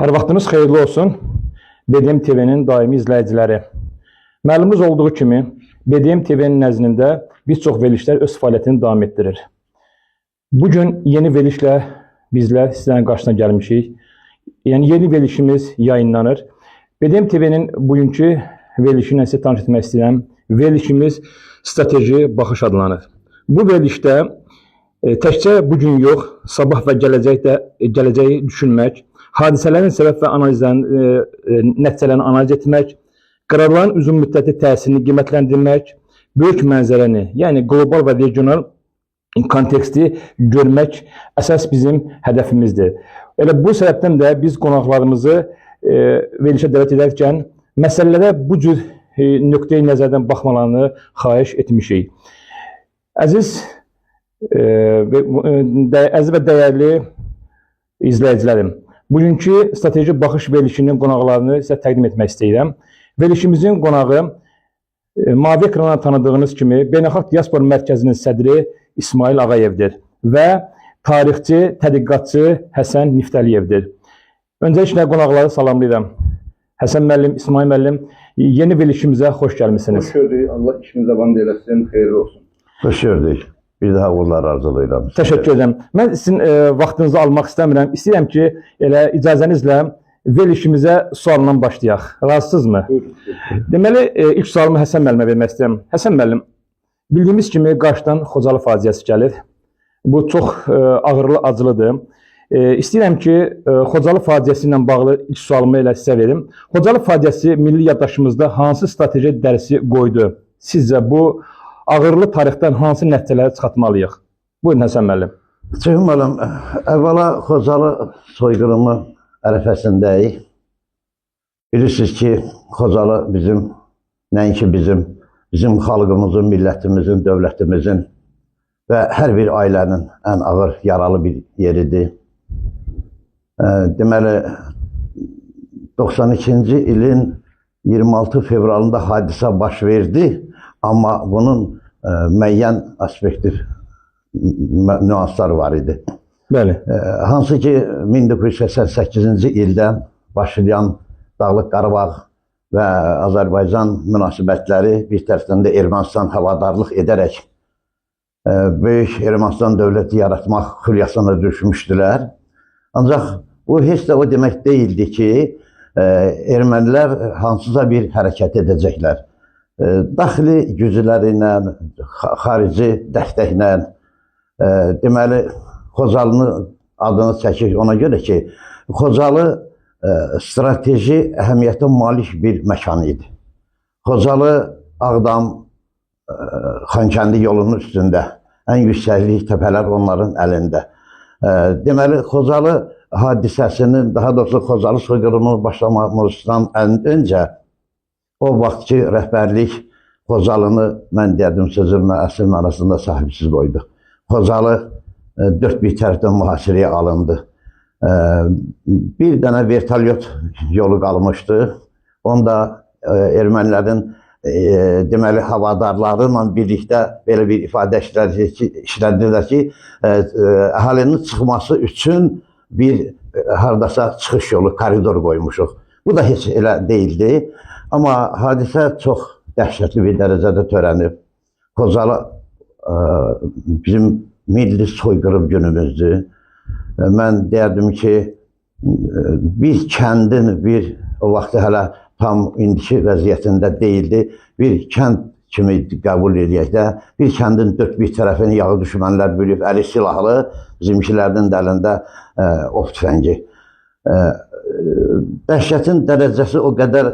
Hər vaxtınız xeyirli olsun. BDM TV-nin daimi izləyiciləri. Məlumumuz olduğu kimi BDM TV-nin nəzdində bir çox verilişlər öz fəaliyyətini davam etdirir. Bu gün yeni verilişlə bizlər sizlərin qarşısına gəlmişik. Yəni yeni verilişimiz yayınlanır. BDM TV-nin bugünkü verilişi ilə sizə tanış etmək istəyirəm. Verilişimiz strateji baxış adlanır. Bu verilişdə təkcə bu gün yox, sabah və gələcəkdə gələcəyi düşünmək, hadisələrin səbəb və analizlərini, nəticələrini analiz etmək, qərarların uzun müddətli təsirini qiymətləndirmək, böyük mənzərəni, yəni qlobal və regional konteksti görmək əsas bizim hədəfimizdir. Elə bu səbəbdən də biz qonaqlarımızı verilişə dəvət edərkən məsələlərə bu cür nöqteyi nəzərdən baxmalarını xahiş etmişik. Əziz əziz və dəyərli izləyicilərim, bugünkü strateji baxış verilişinin qonaqlarını sizə təqdim etmək istəyirəm. Verilişimizin qonağı mavi ekrana tanıdığınız kimi Beynəlxalq Diaspora Mərkəzinin sədri İsmail Ağayevdir və tarixçi, tədqiqatçı Həsən Niftəliyevdir. Öncəliklə qonaqları salamlayıram. Həsən müəllim, İsmail müəllim, yeni verilişimizə xoş gəlmisiniz. Xoş gördük. Allah işimizə vand eləsin, xeyirli olsun. Xoş gördük. Bir daha uğurlar arzulayıram. Təşəkkür edirəm. Mən sizin vaxtınızı almaq istəmirəm. İstəyirəm ki, elə icazənizlə verilişimizə sualla başlayaq. Razısınızmı? Buyurun. Buyurun. Deməli, ilk sualımı Həsən müəllimə vermək istəyirəm. Həsən müəllim, bildiyimiz kimi Qarşıdan Xocalı faciəsi gəlir. Bu çox ağırlı, acılıdır. İstəyirəm ki, Xocalı faciəsi ilə bağlı ilk sualımı elə sizə verim. Xocalı faciəsi milli yaddaşımızda hansı strateji dərsi qoydu? Sizcə bu ağırlı tarixdən hansı nəticələri çıxartmalıyıq? Buyurun Həsən müəllim. Ceyhun müəllim, əvvəla Xocalı soyqırımı ərəfəsindəyik. Bilirsiniz ki, Xocalı bizim, nəinki bizim xalqımızın, millətimizin, dövlətimizin və hər bir ailənin ən ağır yaralı bir yeridir. Deməli, 92-ci ilin 26 fevralında hadisə baş verdi, amma bunun müəyyən aspekti, nüanslar var idi. Bəli. Hansı ki 1988-ci ildə başlayan Dağlıq Qarabağ və Azərbaycan münasibətləri bir tərəfdən də Ermənistan havadarlıq edərək böyük Ermənistan dövləti yaratmaq xülyasına düşmüşdülər. Ancaq bu heç də o demək deyildi ki, ermənilər hansısa bir hərəkət edəcəklər. Daxili gücləri ilə, xarici dəstəklə, deməli, Xocalının adını çəkir ona görə ki, Xocalı strateji əhəmiyyətə malik bir məkan idi. Xocalı Ağdam, Xankəndi yolunun üstündə, ən yüksəklik təpələr onların əlində. Deməli, Xocalı hadisəsinin, daha doğrusu Xocalı soyqırımının başlamasından öncə o vaxtki rəhbərlik Xocalını, mən deyərdim sözümə əsl mənasında sahibsiz qoydu. Xocalı dörd bir tərəfdən mühasirəyə alındı. Bir dənə vertolyot yolu qalmışdı. Onda ermənilərin deməli havadarları ilə birlikdə belə bir ifadə işlədilər ki, əhalinin çıxması üçün bir hardasa çıxış yolu, koridor qoymuşuq. Bu da heç elə deyildi. Amma hadisə çox dəhşətli bir dərəcədə törənib. Xocalı bizim milli soyqırım günümüzdür. Mən deyərdim ki, bir kəndin bir o vaxtı hələ tam indiki vəziyyətində deyildi. Bir kənd kimi qəbul eləyək də, bir kəndin dörd bir tərəfini yağı düşmənlər bürüyüb, əli silahlı, bizimkilərinin də əlində ov tüfəngi. Dəhşətin dərəcəsi o qədər,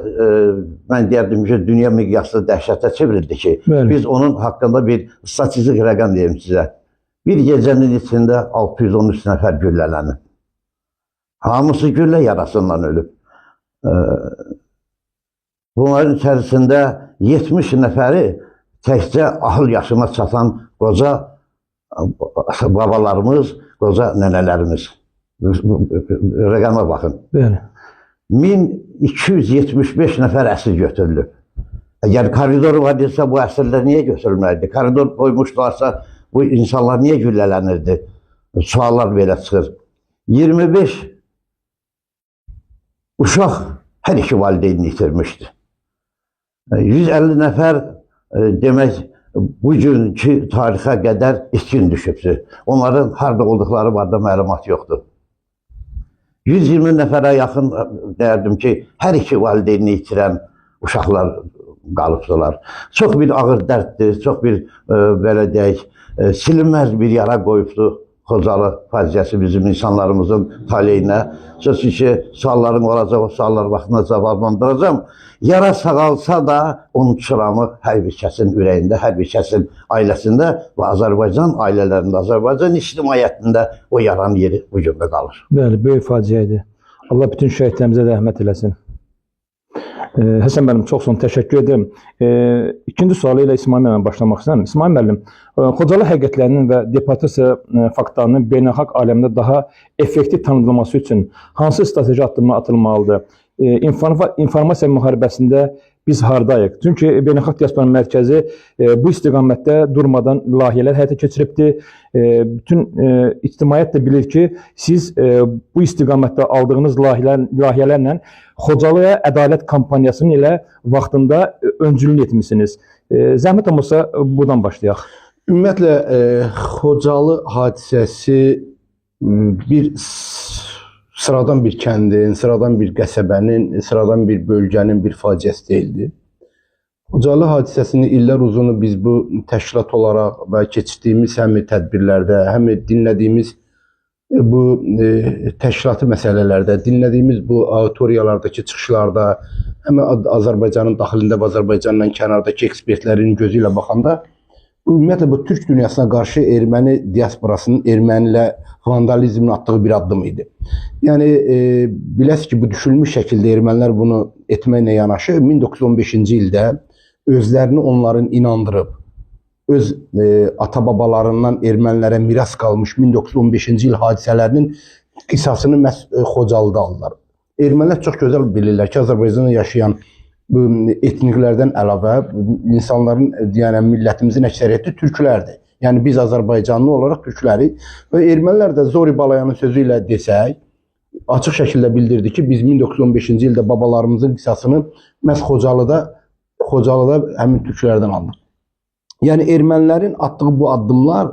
mən deyərdim ki, dünya miqyaslı dəhşətə çevrildi ki, Bəli. biz onun haqqında bir statistik rəqəm deyim sizə. Bir gecənin içində 613 nəfər güllələnib. Hamısı güllə yarasından ölüb. Bunların içərisində 70 nəfəri təkcə ahıl yaşına çatan qoca babalarımız, qoca nənələrimiz. Rəqəmə baxın. Bəli. 1275 nəfər əsir götürülüb. Əgər koridor var desə bu əsirlər niyə götürülməlidir? Koridor qoymuşlarsa bu insanlar niyə güllələnirdi? Suallar belə çıxır. 25 uşaq hər iki valideynini itirmişdi. 150 nəfər demək bugünkü tarixə qədər itkin düşübdür. Onların harda olduqları barədə məlumat yoxdur. 120 nəfərə yaxın deyərdim ki, hər iki valideynini itirən uşaqlar qalıbdılar. Çox bir ağır dərddir, çox bir belə deyək, silinməz bir yara qoyubdu Xocalı faciəsi bizim insanlarımızın taleyinə. Sözsüz ki, sualların olacaq, o suallar vaxtında cavablandıracağam. Yara sağalsa da onun çıramı hər bir kəsin ürəyində, hər bir kəsin ailəsində və Azərbaycan ailələrində, Azərbaycan ictimaiyyətində o yaranın yeri bu gün də qalır. Bəli, böyük faciə idi. Allah bütün şəhidlərimizə rəhmət eləsin. Həsən müəllim, çox sağ olun, təşəkkür edirəm. İkinci sualı ilə İsmail müəllimlə başlamaq istəyirəm. İsmail müəllim, Xocalı həqiqətlərinin və deportasiya faktlarının beynəlxalq aləmdə daha effektiv tanıdılması üçün hansı strateji addımlar atılmalıdır? İnformasiya müharibəsində biz hardayıq? Çünki Beynəlxalq Diasporanın Mərkəzi bu istiqamətdə durmadan layihələr həyata keçiribdir. Bütün ictimaiyyət də bilir ki, siz bu istiqamətdə aldığınız layihələrlə Xocalıya ədalət kampaniyasının elə vaxtında öncülük etmisiniz. Zəhmət olmasa buradan başlayaq. Ümumiyyətlə Xocalı hadisəsi bir sıradan bir kəndin, sıradan bir qəsəbənin, sıradan bir bölgənin bir faciəsi deyildi. Xocalı hadisəsini illər uzunu biz bu təşkilat olaraq və keçirdiyimiz həm tədbirlərdə, həm dinlədiyimiz bu təşkilati məsələlərdə, dinlədiyimiz bu auditoriyalardakı çıxışlarda, həm Azərbaycanın daxilində və Azərbaycandan kənardakı ekspertlərin gözü ilə baxanda, ümumiyyətlə bu türk dünyasına qarşı erməni diasporasının ermənilə vandalizmin atdığı bir addım idi. Yəni biləsiniz ki, bu düşünülmüş şəkildə ermənilər bunu etməklə yanaşı 1915-ci ildə özlərini onların inandırıb, öz ata-babalarından ermənilərə miras qalmış 1915-ci il hadisələrinin qisasını məhz Xocalıda aldılar. Ermənilər çox gözəl bilirlər ki, Azərbaycanda yaşayan bu etniklərdən əlavə insanların, yəni millətimizin əksəriyyəti türklərdir. Yəni biz Azərbaycanlı olaraq türklərik və ermənilər də Zori Balayanın sözü ilə desək, açıq şəkildə bildirdi ki, biz 1915-ci ildə babalarımızın qisasını məhz Xocalıda həmin türklərdən aldıq. Yəni ermənilərin atdığı bu addımlar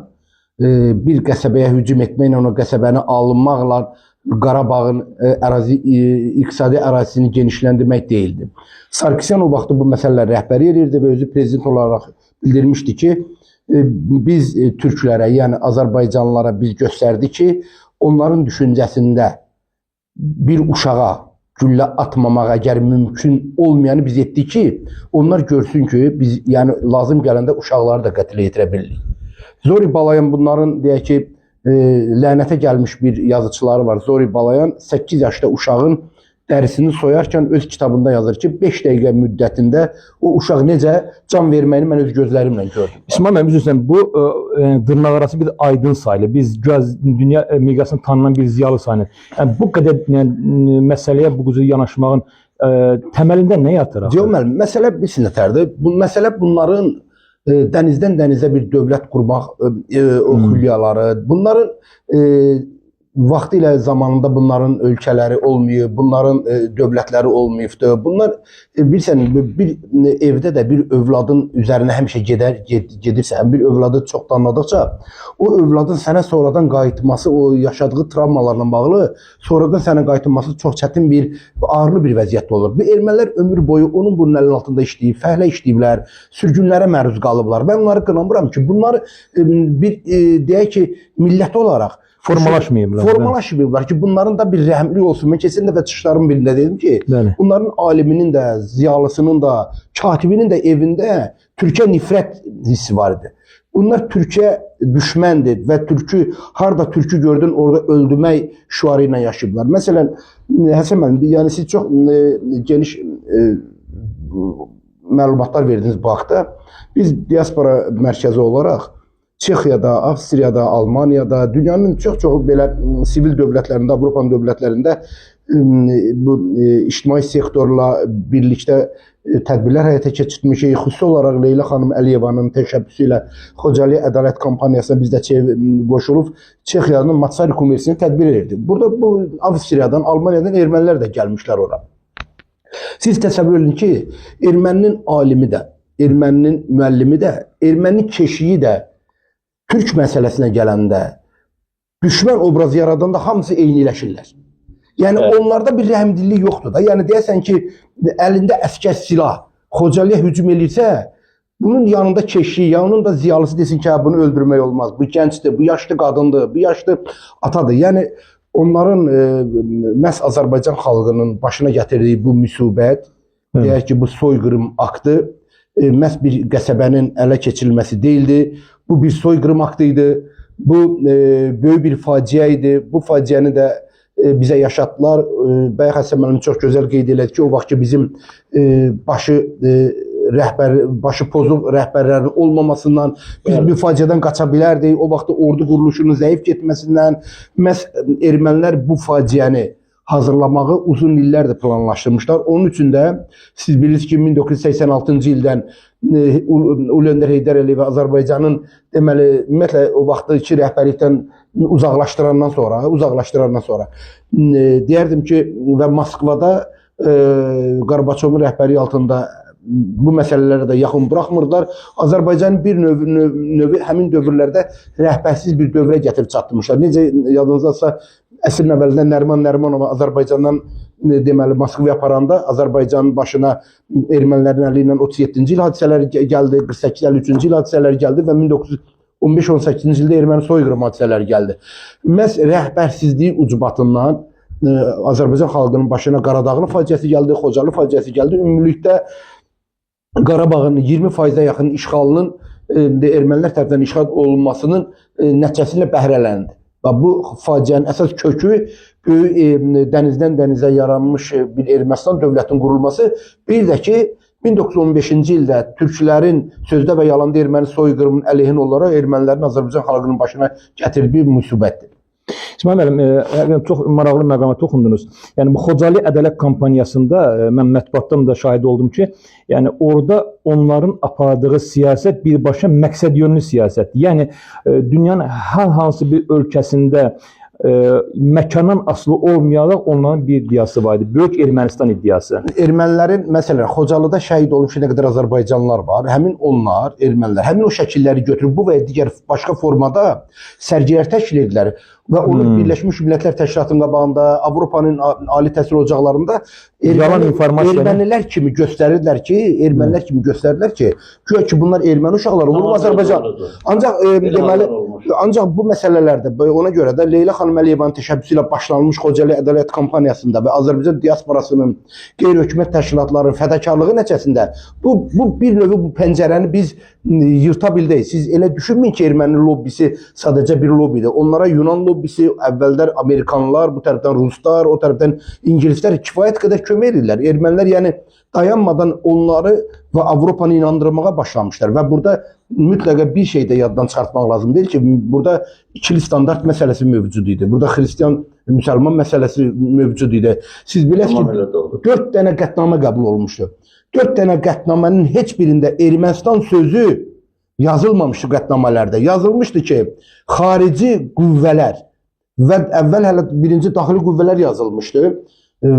bir qəsəbəyə hücum etməklə, o qəsəbəni alınmaqla Qarabağın iqtisadi ərazisini genişləndirmək deyildi. Sarkisyan o vaxtı bu məsələlər rəhbəri edirdi və özü prezident olaraq bildirmişdi ki, biz türklərə, yəni Azərbaycanlılara biz göstərdi ki, onların düşüncəsində bir uşağa güllə atmamaq əgər mümkün olmayanı biz etdik ki, onlar görsün ki, biz yəni lazım gələndə uşaqları da qətlə yetirə bilirik. Zori Balayan bunların deyək ki, lənətə gəlmiş bir yazıçıları var. Zori Balayan 8 yaşda uşağın dərisini soyarkən öz kitabında yazır ki, 5 dəqiqə müddətində o uşaq necə can verməyini mən öz gözlərimlə gördüm. İsmail müəllim, üzr istəyirəm, bu dırnaqarası bir aydın sayılır. Biz dünya miqyasında tanınan bir ziyalı sayılır. Yəni bu qədər məsələyə bu cür yanaşmağın təməlində nə yatır axı? Ceyhun müəllim, məsələ bilirsin nətərdir? Bu məsələ bunların dənizdən dənizə bir dövlət qurmaq o xülyaları, bunların Vaxtilə zamanında bunların ölkələri olmayıb, bunların dövlətləri olmayıbdı. Bunlar bilirsən bir evdə də bir övladın üzərinə həmişə gedirsən, bir övladı çox danladıqca o övladın sənə sonradan qayıtması, o yaşadığı travmalarla bağlı sonradan sənə qayıtması çox çətin bir, ağırlı bir vəziyyətdə olur. Bu ermənilər ömür boyu onun bunun əlinin altında işləyib, fəhlə işləyiblər, sürgünlərə məruz qalıblar. Mən onları qınamıram ki, bunlar bir deyək ki, millət olaraq Formalaşmayıblar. Formalaşmayıblar ki, bunların da bir rəhmli olsun. Mən keçən dəfə çıxışlarımın birində dedim ki, Bəli. bunların aliminin də, ziyalısının da, katibinin də evində Türkə nifrət hissi var idi. Bunlar Türkiyə düşməndir və türkü harda türkü gördün orada öldürmək şüarı ilə yaşayıblar. Məsələn, Həsən müəllim, yəni siz çox geniş məlumatlar verdiniz bu haqda. Biz diaspora mərkəzi olaraq Çexiyada, Avstriyada, Almaniyada, dünyanın çox-çox belə sivil dövlətlərində, Avropanın dövlətlərində bu ictimai sektorla birlikdə tədbirlər həyata keçirtmişik. Xüsusi olaraq Leyla xanım Əliyevanın təşəbbüsü ilə Xocalı Ədalət kampaniyasına biz də qoşulub Çexiyanın Masaryk Universitetini tədbir edirdik. Burada bu Avstriyadan, Almaniyadan ermənilər də gəlmişlər ora. Siz təsəvvür edin ki, erməninin alimi də, erməninin müəllimi də, erməninin keşiyi də Türk məsələsinə gələndə, düşmən obrazı yaradanda hamısı eyniləşirlər. Yəni Evet. Onlarda bir rəhmdillik yoxdur da. Yəni deyəsən ki, əlində əskər silah Xocalıya hücum eləyirsə, bunun yanında keşiyi, ya onun da ziyalısı desin ki, hə, bunu öldürmək olmaz. Bu gəncdir, bu yaşlı qadındır, bu yaşlı atadır. Yəni onların məhz Azərbaycan xalqının başına gətirdiyi bu müsibət, deyək ki, bu soyqırım aktı məhz bir qəsəbənin ələ keçirilməsi deyildi. Bu bir soyqırım aktı idi. Bu böyük bir faciə idi. Bu faciəni də bizə yaşatdılar. Bayaq Həsən müəllim çox gözəl qeyd elədi ki, o vaxt ki bizim başı pozuq rəhbərlərin olmamasından biz bu faciədən qaça bilərdik. O vaxt ordu quruluşunun zəif getməsindən məhz ermənilər bu faciəni hazırlamağı uzun illərdir planlaşdırmışlar. Onun üçün də siz bilirsiniz ki, 1986-cı ildən Ulu Öndər Heydər Əliyev Azərbaycanın deməli ümumiyyətlə o vaxtdakı rəhbərlikdən uzaqlaşdırandan sonra deyərdim ki, və Moskvada Qarbaçovun rəhbərliyi altında bu məsələlərə də yaxın buraxmırdılar. Azərbaycanın bir növü həmin dövrlərdə rəhbərsiz bir dövrə gətirib çatdırmışlar. Necə yadınızdadsa, əsrin əvvəlində Nəriman Nərimanova Azərbaycandan deməli Moskvaya aparanda Azərbaycanın başına ermənilərin əli ilə 37-ci il hadisələri gəldi, 48-53-cü il hadisələri gəldi və 1915-18-ci ildə erməni soyqırım hadisələri gəldi. Məhz rəhbərsizliyi ucbatından Azərbaycan xalqının başına Qaradağlı faciəsi gəldi, Xocalı faciəsi gəldi. Ümumilikdə Qarabağın 20%-ə yaxın işğalının ermənilər tərəfindən işğal olunmasının nəticəsində bəhrələndi. Və bu faciənin əsas kökü böyük dənizdən dənizə yaranmış bir Ermənistan dövlətinin qurulması. Bir də ki, 1915-ci ildə türklərin sözdə və yalanda erməni soyqırımının əleyhinə olaraq ermənilərin Azərbaycan xalqının başına gətirdiyi bir müsibətdir. İsmail müəllim, həqiqətən çox maraqlı məqama toxundunuz. Yəni bu Xocalı Ədalət kampaniyasında mən mətbuatdan da şahid oldum ki, yəni orada onların apardığı siyasət birbaşa məqsədyönlü siyasət. Yəni dünyanın hər hansı bir ölkəsində məkandan asılı olmayaraq onların bir iddiası var idi. Böyük Ermənistan iddiası. Ermənilərin məsələn Xocalıda şəhid olmuş nə qədər Azərbaycanlılar var. Həmin onlar, ermənilər, həmin o şəkilləri götürüb bu və ya digər başqa formada sərgilər təşkil edirlər və onu Birləşmiş Millətlər Təşkilatının qabağında, Avropanın ali təhsil ocaqlarında Yalan informasiyanı ermənilər kimi göstərirlər ki, ermənilər kimi göstərirlər ki, güya ki bunlar erməni uşaqları olub Azərbaycan. Ancaq deməli, ancaq bu məsələlərdə ona görə də Leyla xanım Əliyevanın təşəbbüsü ilə başlanmış Xocalı Ədalət kampaniyasında və Azərbaycan diasporasının, qeyri-hökumət təşkilatlarının fədakarlığı nəticəsində bu bir növ bu pəncərəni biz yırta bildik. Siz elə düşünməyin ki, erməni lobbisi sadəcə bir lobbidir. Onlara Yunan lobbisi, əvvəllər Amerikanlar, bu tərəfdən Ruslar, o tərəfdən İngilislər kifayət qədər kömək edirlər. Ermənilər yəni dayanmadan onları və Avropanı inandırmağa başlamışlar və burada mütləqə bir şey də yaddan çıxartmaq lazım deyil ki, burada ikili standart məsələsi mövcud idi. Burada xristian, müsəlman məsələsi mövcud idi. Siz biləsiniz ki, 4 dənə qətnamə qəbul olunmuşdu. 4 dənə qətnamənin heç birində Ermənistan sözü yazılmamışdı qətnamələrdə. Yazılmışdı ki, xarici qüvvələr Və əvvəl hələ birinci daxili qüvvələr yazılmışdı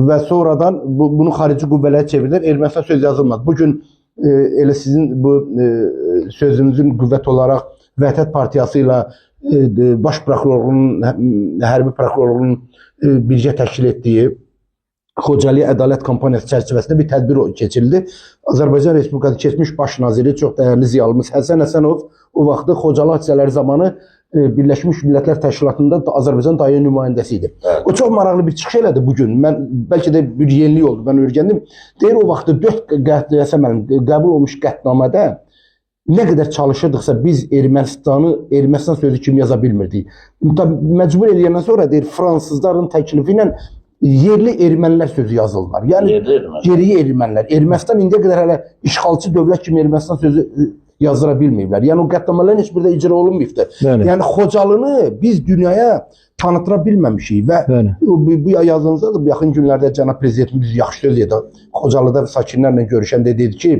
və sonradan bunu xarici qüvvələrə çevirdilər. Ermənistan söz yazılmadı. Bu gün elə sizin bu sözünüzün qüvvət olaraq Vəhdət Partiyası ilə baş prokurorluğunun, hərbi prokurorluğunun birgə təşkil etdiyi Xocalı Ədalət kampaniyası çərçivəsində bir tədbir keçirildi. Azərbaycan Respublikası keçmiş baş naziri, çox dəyərli ziyalımız Həsən Həsənov o vaxtı Xocalı hadisələri zamanı Birləşmiş Millətlər Təşkilatında da Azərbaycan daimi nümayəndəsi idi. Evet. O çox maraqlı bir çıxış elədi bu gün. Mən bəlkə də bir yenilik oldu, mən öyrəndim. Deyir o vaxtı 4 Həsən müəllim qəbul olmuş qətnamədə nə qədər çalışırdıqsa biz Ermənistanı Ermənistan sözü kimi yaza bilmirdik. Məcbur eləyəndən sonra deyir fransızların təklifi ilə yerli ermənilər sözü yazıldılar. Yəni Yerli ermənilər. geriyə ermənilər. Ermənistan indiyə qədər hələ işğalçı dövlət kimi Ermənistan sözü yazdıra bilməyiblər. Yəni o qətnamələrin heç biri də icra olunmayıbdır. Bəli. Yəni Xocalını biz dünyaya tanıtıra bilməmişik və Bəli. bu yazınızda da bu yaxın günlərdə cənab prezidentimiz yaxşı söz dedi. Xocalıda sakinlərlə görüşəndə dedi ki,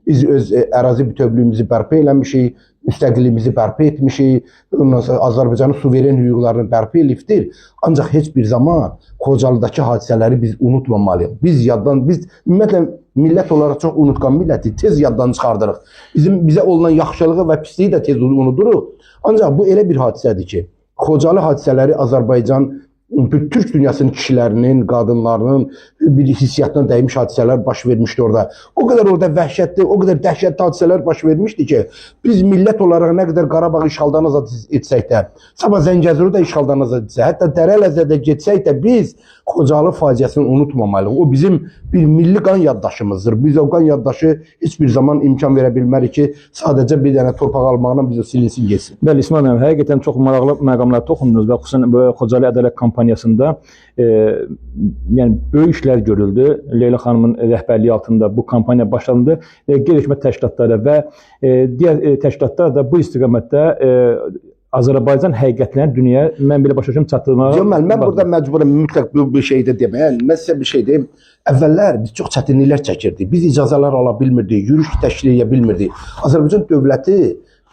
biz öz ərazi bütövlüyümüzü bərpa eləmişik, müstəqilliyimizi bərpa etmişik, ondan sonra Azərbaycanın suveren hüquqlarını bərpa eləyibdir. Ancaq heç bir zaman Xocalıdakı hadisələri biz unutmamalıyıq. Biz yaddan, biz ümumiyyətlə millət olaraq çox unutqan millətik, tez yaddan çıxardırıq. Bizə olunan yaxşılığı və pisliyi də tez unuduruq. Ancaq bu elə bir hadisədir ki, Xocalı hadisələri Azərbaycan Türk dünyasının kişilərinin, qadınlarının bir hissiyyatına dəymiş hadisələr baş vermişdi orada. O qədər orada vəhşətli, o qədər dəhşətli hadisələr baş vermişdi ki, biz millət olaraq nə qədər Qarabağı işğaldan azad etsək də, sabah Zəngəzuru da işğaldan azad etsək, hətta Dərələzə də getsək də biz Xocalı faciəsini unutmamalıyıq. O bizim bir milli qan yaddaşımızdır. Biz o qan yaddaşı heç bir zaman imkan verə bilmərik ki, sadəcə bir dənə torpaq almaqla biz o silinsin getsin. Bəli, İsmail müəllim, həqiqətən çox maraqlı məqamlara toxundunuz və xüsusən bu Xocalı Ədalət kampaniyasında yəni böyük işlər görüldü. Leyla xanımın rəhbərliyi altında bu kampaniya başlandı. Qeyri-hökumət təşkilatları və digər təşkilatlar da bu istiqamətdə Azərbaycan həqiqətlərini dünyaya mən belə başa düşürəm çatdırmağa. Yox müəllim, mən burada məcburam mütləq bu şeydə deməyə. Yəni, mən sizə bir şey deyim. Əvvəllər biz çox çətinliklər çəkirdik. Biz icazələr ala bilmirdik, yürüyüş təşkil edə bilmirdik. Azərbaycan dövləti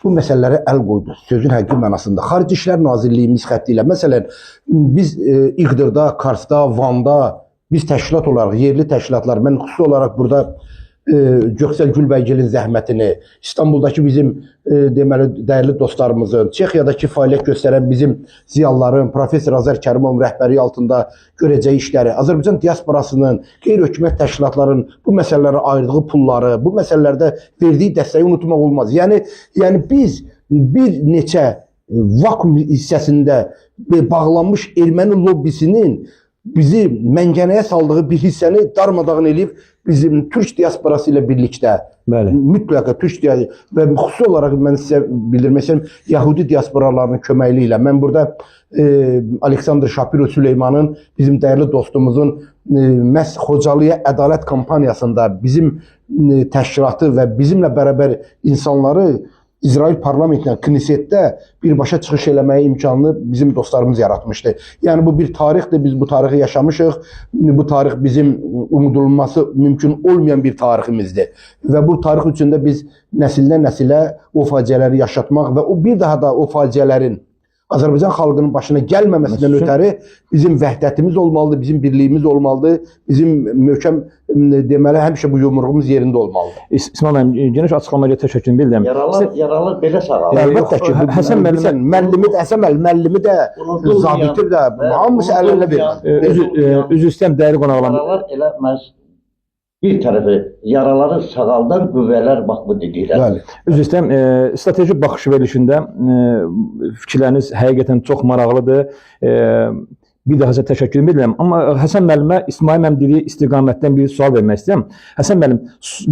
bu məsələlərə əl qoydu. Sözün həqiqi mənasında. Xarici İşlər Nazirliyimiz xətti ilə. Məsələn, biz İğdırda, Karsda, Vanda biz təşkilat olaraq, yerli təşkilatlar, mən xüsusi olaraq burada Göksel Gülbəygilin zəhmətini, İstanbuldakı bizim deməli dəyərli dostlarımızın, Çexiyadakı fəaliyyət göstərən bizim ziyalıların, professor Azər Kərimovun rəhbərliyi altında görəcəyi işləri, Azərbaycan diasporasının, qeyri-hökumət təşkilatların bu məsələlərə ayırdığı pulları, bu məsələlərdə verdiyi dəstəyi unutmaq olmaz. Yəni biz bir neçə vakuum hissəsində bağlanmış erməni lobbisinin bizi məngənəyə saldığı bir hissəni darmadağın eləyib bizim türk diasporası ilə birlikdə. Bəli. Mütləqa türk diasporası və xüsusi olaraq mən sizə bildirmək istəyirəm, Yahudi diasporalarının köməkliyi ilə. Mən burada Aleksandr Şapiro Süleymanın, bizim dəyərli dostumuzun məhz Xocalıya ədalət kampaniyasında bizim təşkilatı və bizimlə bərabər insanları İsrail parlamentinə, Knessetdə birbaşa çıxış eləməyə imkanını bizim dostlarımız yaratmışdı. Yəni bu bir tarixdir, biz bu tarixi yaşamışıq. Bu tarix bizim unudulması mümkün olmayan bir tariximizdir. Və bu tarix üçün də biz nəsildən nəsilə o faciələri yaşatmaq və o bir daha da o faciələrin Azərbaycan xalqının başına gəlməməsindən ötəri bizim vəhdətimiz olmalıdır, bizim birliyimiz olmalıdır, bizim möhkəm deməli həmişə bu yumruğumuz yerində olmalıdır. İsmail müəllim, geniş açıqlamaya təşəkkür edirəm. Yaralar belə sağalır. Əlbəttə ki, Həsən müəllim- müəllimi də, Həsən müəllim, müəllimi də, zabiti də, hamısı əl-ələ verir. Üzr istəyirəm dəyərli qonaqlarım. Yaralar elə məhz bir tərəfi yaraları sağaldan qüvvələr bax bu dediklər. Bəli. Üzr istəyirəm, strateji baxış verilişində fikirləriniz həqiqətən çox maraqlıdır. Bir daha sizə təşəkkür edirəm. Amma Həsən müəllimə İsmail müəllim dediyi istiqamətdən bir sual vermək istəyirəm. Həsən müəllim,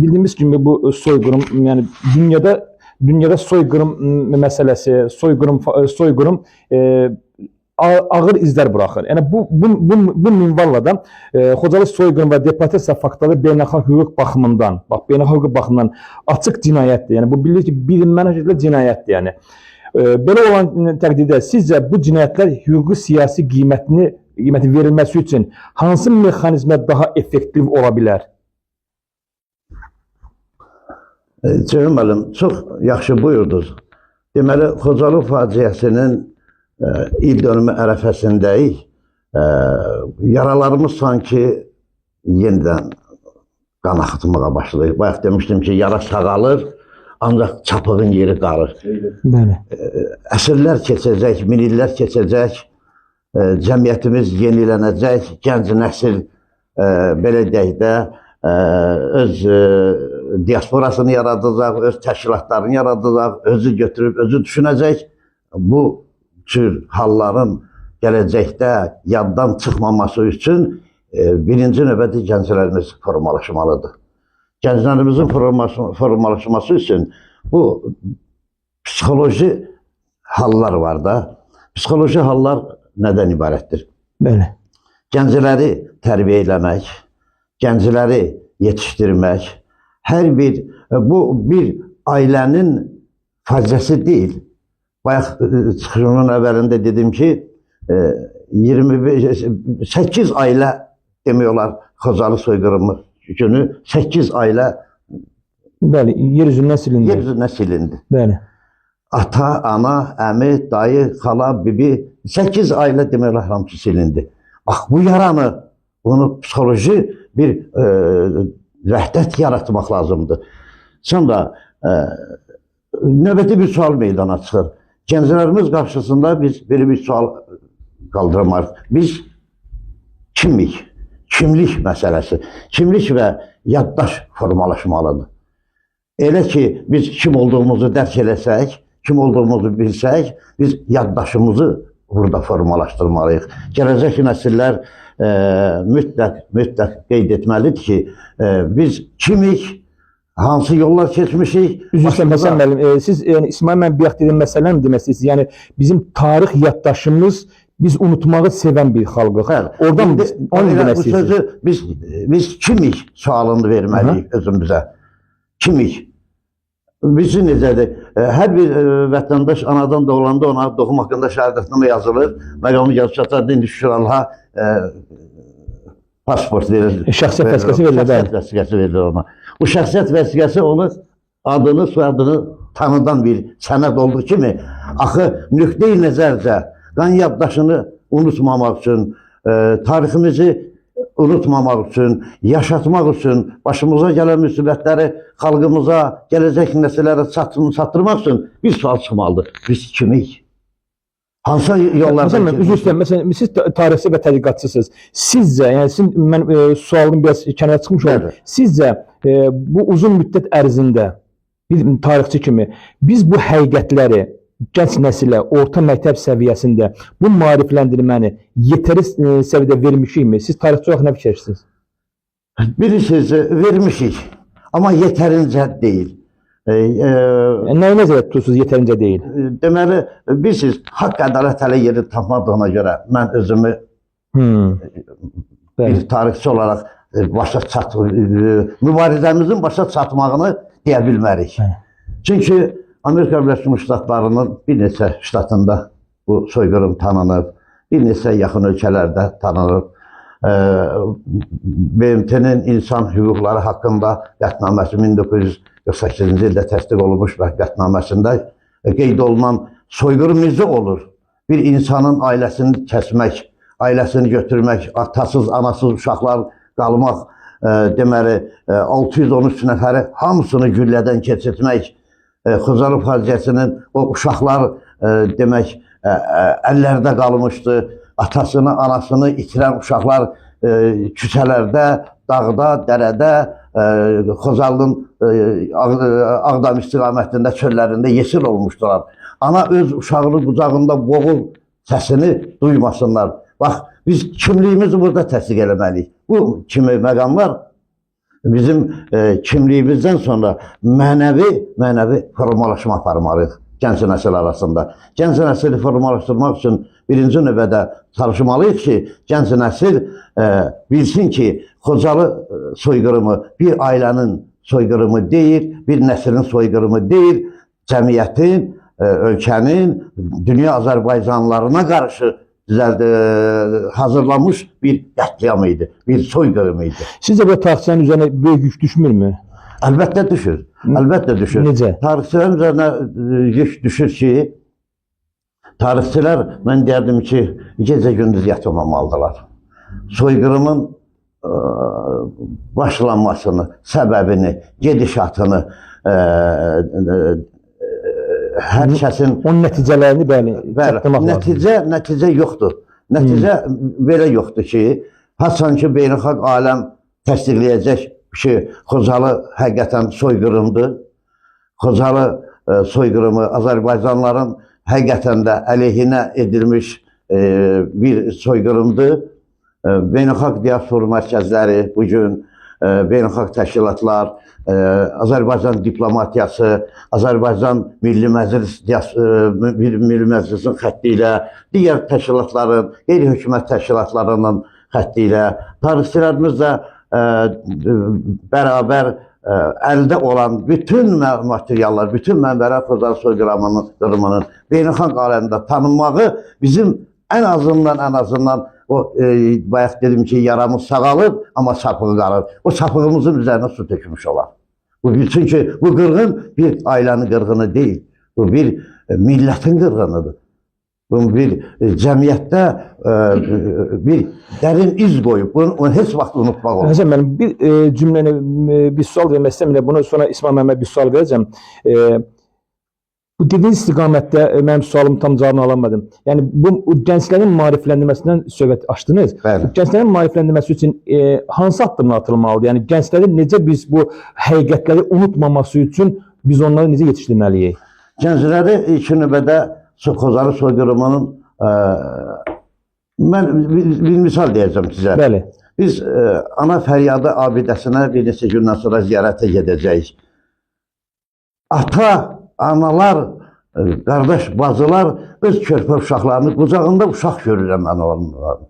bildiyimiz kimi bu soyqırım, yəni dünyada soyqırım məsələsi, soyqırım ağır izlər buraxır. Yəni bu minvalla da Xocalı soyqırım və deportasiya faktları beynəlxalq hüquq baxımından, bax beynəlxalq hüquq baxımından açıq cinayətdir. Yəni bu bilirik ki, bilinməli şəkildə cinayətdir, yəni. Belə olan təqdirdə sizcə bu cinayətlər hüquqi siyasi qiyməti verilməsi üçün hansı mexanizmlər daha effektiv ola bilər? Ceyhun müəllim, çox yaxşı buyurdunuz. Deməli, Xocalı faciəsinin il dönümü ərəfəsindəyik. Yaralarımız sanki yenidən qan axıtmağa başlayır. Bayaq demişdim ki, yara sağalır, ancaq çapığın yeri qalır. Bəli. Əsrlər keçəcək, min illər keçəcək, cəmiyyətimiz yenilənəcək, gənc nəsil belə deyək də öz diasporasını yaradacaq, öz təşkilatlarını yaradacaq, özü götürüb, özü düşünəcək. Bu cür halların gələcəkdə yaddan çıxmaması üçün birinci növbədə gənclərimiz formalaşmalıdır. Gənclərimizin formalaşması üçün bu psixoloji hallar var da. Psixoloji hallar nədən ibarətdir? Bəli. Gəncləri tərbiyə eləmək, gəncləri yetişdirmək, hər bir bu bir ailənin faciəsi deyil. Bayaq çıxışımın əvvəlində dedim ki, 25 8 ailə demək olar Xocalı soyqırımı günü 8 ailə Bəli, yer üzündən silindi. yer üzündən silindi. Bəli. Ata, ana, əmi, dayı, xala, bibi 8 ailə demək olar hamısı silindi. Bax bu yaranı, bunu psixoloji bir vəhdət yaratmaq lazımdır. Sonra növbəti bir sual meydana çıxır. Gənclərimiz qarşısında biz belə bir sual qaldıramarıq. Biz kimik? Kimlik məsələsi. Kimlik və yaddaş formalaşmalıdır. Elə ki, biz kim olduğumuzu dərk eləsək, kim olduğumuzu bilsək, biz yaddaşımızı burada formalaşdırmalıyıq. Gələcək nəsillər mütləq qeyd etməlidir ki, biz kimik, hansı yollar keçmişik. Üzr istəyirəm Həsən müəllim, siz yəni İsmail müəllim bayaq dediyim məsələni mi demək istəyirsiniz? Yəni bizim tarix yaddaşımız biz unutmağı sevən bir xalqıq. Bəli. Oradan İndi onu elə demək bu istəyirsiniz. sözü biz kimik sualını verməliyik özümüzə. Kimik? Bizi necədir? Hər bir vətəndaş anadan doğulanda ona doğum haqqında şəhadətnamə yazılır. Məqamı gəlib çatar, indi şükür Allaha pasport verilir. Şəxsiyyət vəsiqəsi verilir, bəli. Şəxsiyyət vəsiqəsi verilir ona. Bu şəxsiyyət vəsiqəsi onu adını, soyadını tanıdan bir sənəd olduğu kimi axı nöqteyi nəzərcə qan yaddaşını unutmamaq üçün, tariximizi unutmamaq üçün, yaşatmaq üçün, başımıza gələn müsibətləri xalqımıza, gələcək nəsillərə çatdırmaq üçün bir sual çıxmalıdır. Biz kimik? Hansı yollardan Həsən müəllim, üzr keçmişik? istəyirəm. Məsələn, siz tarixçi və tədqiqatçısınız. Sizcə, yəni sizin mən sualım biraz kənara çıxmış oldu. Bəli. Sizcə bu uzun müddət ərzində bir tarixçi kimi biz bu həqiqətləri gənc nəsilə, orta məktəb səviyyəsində bu maarifləndirməni yetəri səviyyədə vermişikmi? Siz tarixçi olaraq nə fikirləşirsiniz? Bilirsiniz, vermişik, amma yetərincə deyil. Yəni, nəyi nəzərdə tutursunuz yetərincə deyil? Deməli, bilirsiniz, haqq ədalət hələ yeri tapmadığına görə mən özümü Bəli. bir tarixçi olaraq başa çat mübarizəmizin başa çatmağını deyə bilmərik. Bəli. Çünki Amerika Birləşmiş Ştatlarının bir neçə ştatında bu soyqırım tanınıb, bir neçə yaxın ölkələrdə tanınıb. BMT-nin insan hüquqları haqqında qətnaməsi 1948-ci ildə təsdiq olunmuş və qətnaməsində qeyd olunan soyqırım necə olur? Bir insanın ailəsini kəsmək, ailəsini götürmək, atasız, anasız uşaqlar qalmaq, deməli 613 nəfəri hamısını güllədən keçirtmək, Xocalı faciəsinin o uşaqlar demək əllərdə qalmışdı. Atasını, anasını itirən uşaqlar küçələrdə, dağda, dərədə, Xocalının Ağdam istiqamətində, çöllərində yesir olmuşdular. Ana öz uşağını qucağında boğul səsini duymasınlar. Bax, biz kimliyimizi burada təsdiq eləməliyik. Bu kimi məqamlar bizim kimliyimizdən sonra mənəvi formalaşma aparmalıyıq gənc nəsil arasında. Gənc nəsli formalaşdırmaq üçün birinci növbədə çalışmalıyıq ki, gənc nəsil bilsin ki, Xocalı soyqırımı bir ailənin soyqırımı deyil, bir nəslin soyqırımı deyil, cəmiyyətin, ölkənin, dünya Azərbaycanlılarına qarşı hazırlanmış bir qətliam idi, bir soyqırım idi. Sizcə bu tarixçilərin üzərinə böyük yük düşmürmü? Əlbəttə düşür. Əlbəttə düşür. Necə? Tarixçilərin üzərinə yük düşür ki, Tarixçilər, mən deyərdim ki, gecə-gündüz yatmamalıdırlar. Soyqırımın başlanmasını, səbəbini, gedişatını, hər kəsin Onun nəticələrini bəli, bəli, çatdırmaq lazımdır. nəticə yoxdur. Nəticə belə yoxdur ki, haçan ki beynəlxalq aləm təsdiqləyəcək ki, Xocalı həqiqətən soyqırımdır. Xocalı soyqırımı Azərbaycanlıların həqiqətən də əleyhinə edilmiş bir soyqırımdır. Beynəlxalq diaspor mərkəzləri bu gün, beynəlxalq təşkilatlar, Azərbaycan diplomatiyası, Azərbaycan Milli Məclis Milli Məclisin xətti ilə, digər təşkilatların, qeyri-hökumət təşkilatlarının xətti ilə, tarixçilərimiz də bərabər əldə olan bütün materiallar, bütün mənbələr Xocalı soyqırımının beynəlxalq aləmdə tanınmağı bizim ən azından o bayaq dedim ki, yaramız sağalır, amma çapığı qalır. O çapığımızın üzərinə su tökmüş olar. Bu bir, çünki bu qırğın bir ailənin qırğını deyil. Bu bir millətin qırğınıdır. Bu bir cəmiyyətdə bir dərin iz qoyub. Bunu heç vaxt unutmaq olmaz. Həsən müəllim, bir cümləni, bir sual vermək istəyirəm. Bunu sonra İsmail müəllimə bir sual verəcəm. Bu dediyiniz istiqamətdə mənim sualım tam cavabını alamadım. Yəni bu gənclərin maarifləndirməsindən söhbət açdınız. Bəli. Gənclərin maarifləndirməsi üçün hansı addımlar atılmalıdır? Yəni gəncləri necə biz bu həqiqətləri unutmaması üçün biz onları necə yetişdirməliyik? Gəncləri ilk növbədə Xocalı soyqırımının mən bir misal deyəcəm sizə. Bəli. Biz Ana Fəryadı abidəsinə bir neçə gündən sonra ziyarətə gedəcəyik. Ata, analar, qardaş, bacılar öz körpə uşaqlarını qucağında uşaq görürəm mən onların.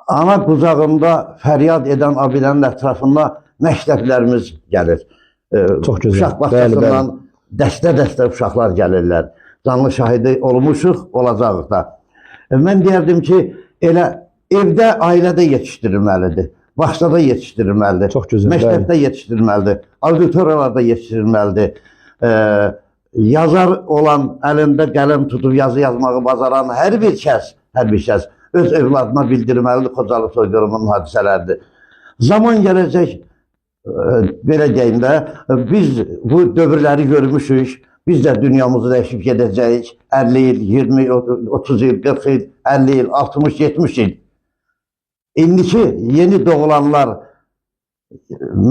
Ana qucağında fəryad edən abidənin ətrafında məktəblərimiz gəlir. Çox gözəl. Uşaq bağçasından dəstə-dəstə uşaqlar gəlirlər. Canlı şahidi olmuşuq, olacağıq da. Mən deyərdim ki, elə evdə, ailədə yetişdirilməlidir. Bağçada yetişdirilməlidir. Çox gözəl. Məktəbdə yetişdirilməlidir. Auditoriyalarda yetişdirilməlidir. Yazar olan, əlində qələm tutub yazı yazmağı bacaran hər bir kəs, öz övladına bildirməlidir Xocalı soyqırımının hadisələridir. Zaman gələcək, belə deyim də, biz bu dövrləri görmüşük, biz də dünyamızı dəyişib gedəcəyik. 50 il, 20, 30 il, 40 il, 50 il, 60, 70 il. İndiki yeni doğulanlar,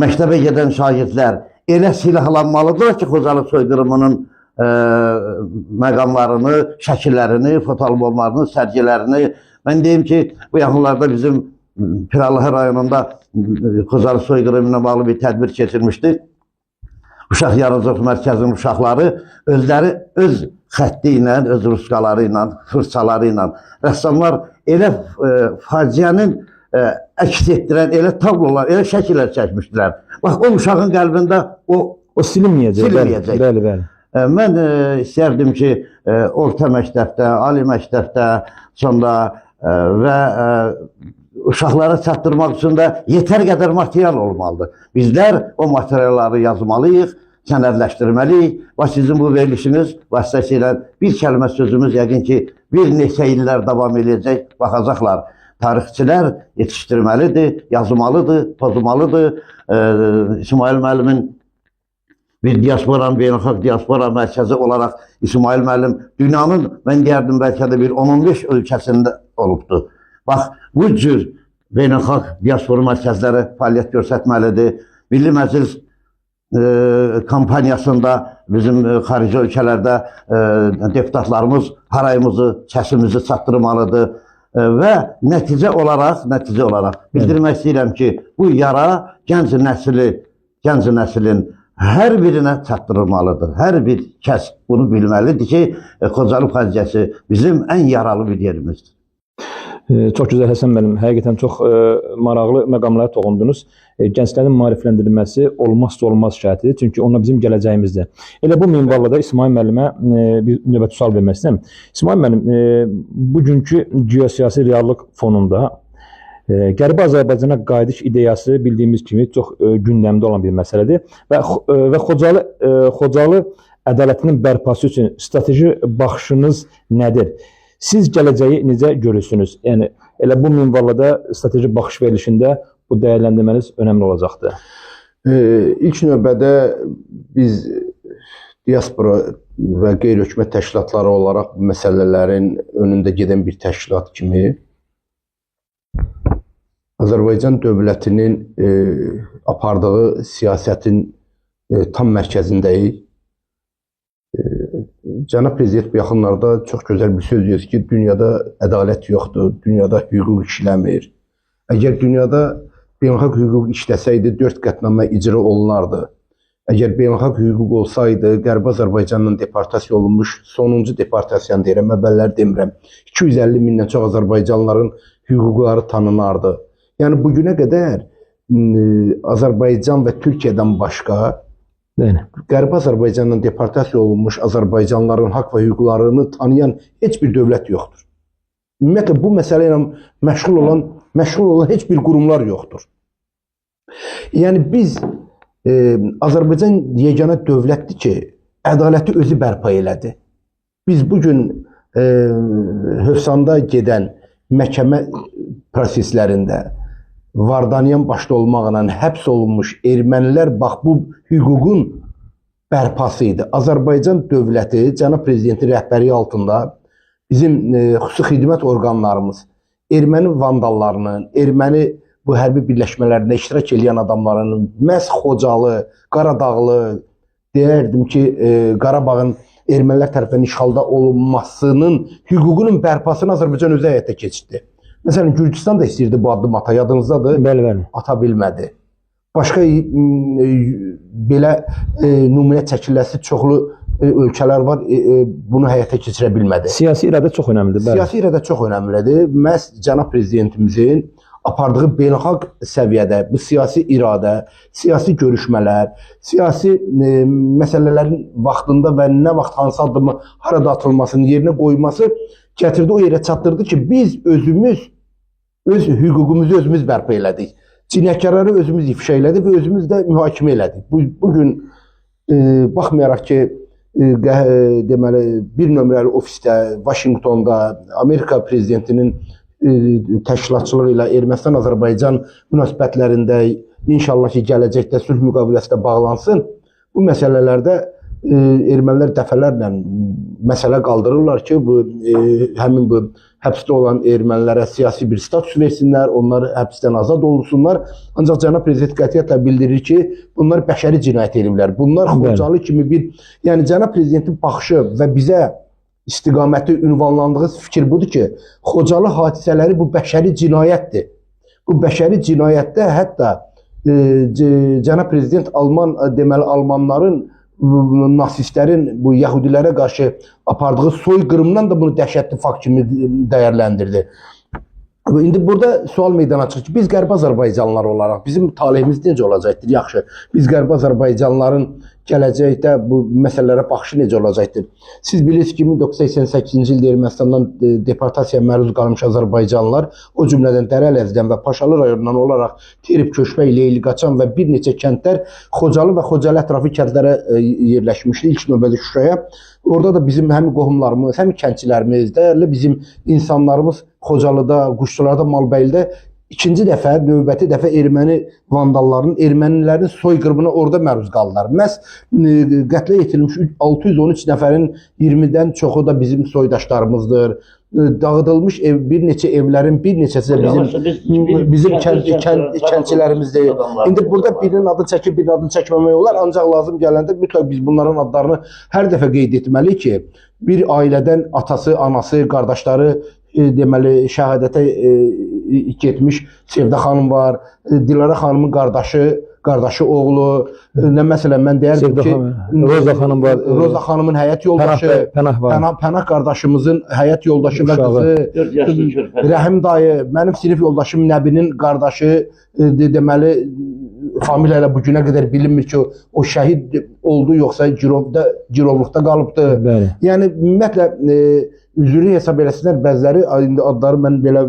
məktəbə gedən şagirdlər elə silahlanmalıdırlar ki, Xocalı soyqırımının məqamlarını, şəkillərini, fotoalbomlarını, sərgilərini. Mən deyim ki, bu yaxınlarda bizim Pirallahı rayonunda Xocalı soyqırımı ilə bağlı bir tədbir keçirmişdik. Uşaq Yaradıcılıq Mərkəzinin uşaqları özləri öz xətti ilə, öz ruskaları ilə, fırçaları ilə rəssamlar elə faciənin əks etdirən elə tablolar, elə şəkillər çəkmişdilər. Bax, o uşağın qəlbində O silinməyəcək. Silinməyəcək. Bəli, bəli. Mən istərdim ki, orta məktəbdə, ali məktəbdə, sonra və uşaqlara çatdırmaq üçün də yetər qədər material olmalıdır. Bizlər o materialları yazmalıyıq, sənədləşdirməliyik. Və sizin bu verilişiniz vasitəsilə bir kəlmə sözümüz yəqin ki, bir neçə illər davam eləyəcək, baxacaqlar. Tarixçilər yetişdirməlidir, yazmalıdır, pozmalıdır. İsmail müəllimin bir diasporanın, beynəlxalq diaspora mərkəzi olaraq İsmail müəllim dünyanın, mən deyərdim, bəlkə də bir 10-15 ölkəsində olubdur. Bax, bu cür beynəlxalq diaspora mərkəzləri fəaliyyət göstərməlidir. Milli Məclis kampaniyasında bizim xarici ölkələrdə deputatlarımız harayımızı, səsimizi çatdırmalıdır. Və nəticə olaraq bildirmək istəyirəm ki, bu yara gənc nəslin hər birinə çatdırılmalıdır. Hər bir kəs bunu bilməlidir ki, Xocalı faciəsi bizim ən yaralı bir yerimizdir. Çox gözəl Həsən müəllim, həqiqətən çox maraqlı məqamlara toxundunuz. Gənclərin maarifləndirilməsi olmazsa olmaz şərtidir, çünki onlar bizim gələcəyimizdir. Elə bu minvalla da İsmail müəllimə bir növbəti sual vermək istəyirəm. İsmail müəllim, bugünkü geosiyasi reallıq fonunda Qərbi Azərbaycana qayıdış ideyası bildiyimiz kimi çox gündəmdə olan bir məsələdir və Xocalı ədalətinin bərpası üçün strateji baxışınız nədir? Siz gələcəyi necə görürsünüz? Yəni elə bu minvalla da strateji baxış verilişində bu dəyərləndirməniz önəmli olacaqdır. İlk növbədə biz diaspora və qeyri-hökumət təşkilatları olaraq bu məsələlərin önündə gedən bir təşkilat kimi Azərbaycan dövlətinin apardığı siyasətin tam mərkəzindəyik. Cənab Prezident bu yaxınlarda çox gözəl bir söz deyir ki, dünyada ədalət yoxdur, dünyada hüquq işləmir. Əgər dünyada beynəlxalq hüquq işləsəydi, 4 qətnamə icra olunardı. Əgər beynəlxalq hüquq olsaydı, Qərbi Azərbaycandan deportasiya olunmuş, sonuncu deportasiyanı deyirəm, əvvəllər demirəm, 250 mindən çox Azərbaycanlıların hüquqları tanınardı. Yəni bu günə qədər Azərbaycan və Türkiyədən başqa Bəli. Qərbi Azərbaycandan deportasiya olunmuş Azərbaycanlıların haqq və hüquqlarını tanıyan heç bir dövlət yoxdur. Ümumiyyətlə bu məsələ ilə məşğul olan heç bir qurumlar yoxdur. Yəni biz Azərbaycan yeganə dövlətdir ki, ədaləti özü bərpa elədi. Biz bu gün Hövsanda gedən məhkəmə proseslərində Vardanyan başda olmaqla həbs olunmuş ermənilər bax bu hüququn bərpası idi. Azərbaycan dövləti cənab prezidentin rəhbərliyi altında bizim xüsusi xidmət orqanlarımız erməni vandallarının, erməni bu hərbi birləşmələrində iştirak edən adamların məhz Xocalı, Qaradağlı deyərdim ki, Qarabağın ermənilər tərəfindən işğalda olunmasının hüququnun bərpasını Azərbaycan özü həyata keçirdi. Məsələn, Gürcüstan da istəyirdi bu addımı ata, yadınızdadır? Bəli, bəli. Ata bilmədi. Başqa belə nümunə çəkiləsi çoxlu ölkələr var, bunu həyata keçirə bilmədi. Siyasi iradə çox önəmlidir. Bəli. Siyasi iradə çox önəmlidir. Məhz cənab prezidentimizin apardığı beynəlxalq səviyyədə bu siyasi iradə, siyasi görüşmələr, siyasi məsələlərin vaxtında və nə vaxt hansı addımı harada atılmasının yerinə qoyması gətirdi o yerə çatdırdı ki, biz özümüz öz hüququmuzu özümüz bərpa elədik. Cinayətkarları özümüz ifşa elədik və özümüz də mühakimə elədik. Bugün baxmayaraq ki, deməli bir nömrəli ofisdə Vaşinqtonda Amerika prezidentinin təşkilatçılığı ilə Ermənistan-Azərbaycan münasibətlərində inşallah ki, gələcəkdə sülh müqaviləsi də bağlansın. Bu məsələlərdə ermənilər dəfələrlə məsələ qaldırırlar ki, bu həmin bu həbsdə olan ermənilərə siyasi bir status versinlər, onlar həbsdən azad olunsunlar. Ancaq cənab prezident qətiyyətlə bildirir ki, bunlar bəşəri cinayət ediblər. Bunlar Xocalı kimi bir, yəni cənab prezidentin baxışı və bizə istiqaməti ünvanlandığı fikir budur ki, Xocalı hadisələri bu bəşəri cinayətdir. Bu bəşəri cinayətdə hətta cənab prezident Alman deməli Almanların, nasistlərin bu yəhudilərə qarşı apardığı soyqırımdan da bunu dəhşətli fakt kimi dəyərləndirdi. İndi burada sual meydana çıxır ki, biz Qərbi Azərbaycanlılar olaraq bizim talehimiz necə olacaqdır? Yaxşı, biz Qərbi Azərbaycanlıların gələcəkdə bu məsələlərə baxışı necə olacaqdır? Siz bilirsiniz ki, 1988-ci ildə Ermənistandan deportasiyaya məruz qalmış Azərbaycanlılar, o cümlədən Dərələzdən və Paşalı rayonundan olaraq Terib, Köşbək, Leyliqaçan və bir neçə kəndlər Xocalı və Xocalı ətrafı kəndlərə yerləşmişdi, ilk növbədə Şuşaya. Orada da bizim həm qohumlarımız, həm kəndçilərimiz, dəyərli bizim insanlarımız Xocalıda, Quşçularda, Malbəylidə ikinci dəfə, növbəti dəfə erməni vandallarının, ermənilərin soyqırımına orada məruz qaldılar. Məhz qətlə yetirilmiş 613 nəfərin 20-dən çoxu da bizim soydaşlarımızdır. Dağıdılmış bir neçə evlərin bir neçəsi də bizim kəndçilərimizdir. İndi burada birinin adını çəkib, birinin adını çəkməmək olar. Ancaq lazım gələndə mütləq biz bunların adlarını hər dəfə qeyd etməliyik ki, bir ailədən atası, anası, qardaşları deməli şəhadətə getmiş Sevda xanım var, Dilara xanımın qardaşı oğlu, nə məsələn mən deyərdim ki, Roza xanım var, Roza xanımın həyat yoldaşı, Pənah var. Pənah qardaşımızın həyat yoldaşı və qızı, Rəhim dayı, mənim sinif yoldaşım Nəbinin qardaşı, deməli familiya ilə bu günə qədər bilinmir ki, o şəhid oldu yoxsa girovluqda qalıbdı. Bəli. Yəni ümumiyyətlə üzürlü hesab eləsinlər bəziləri, indi adları mən belə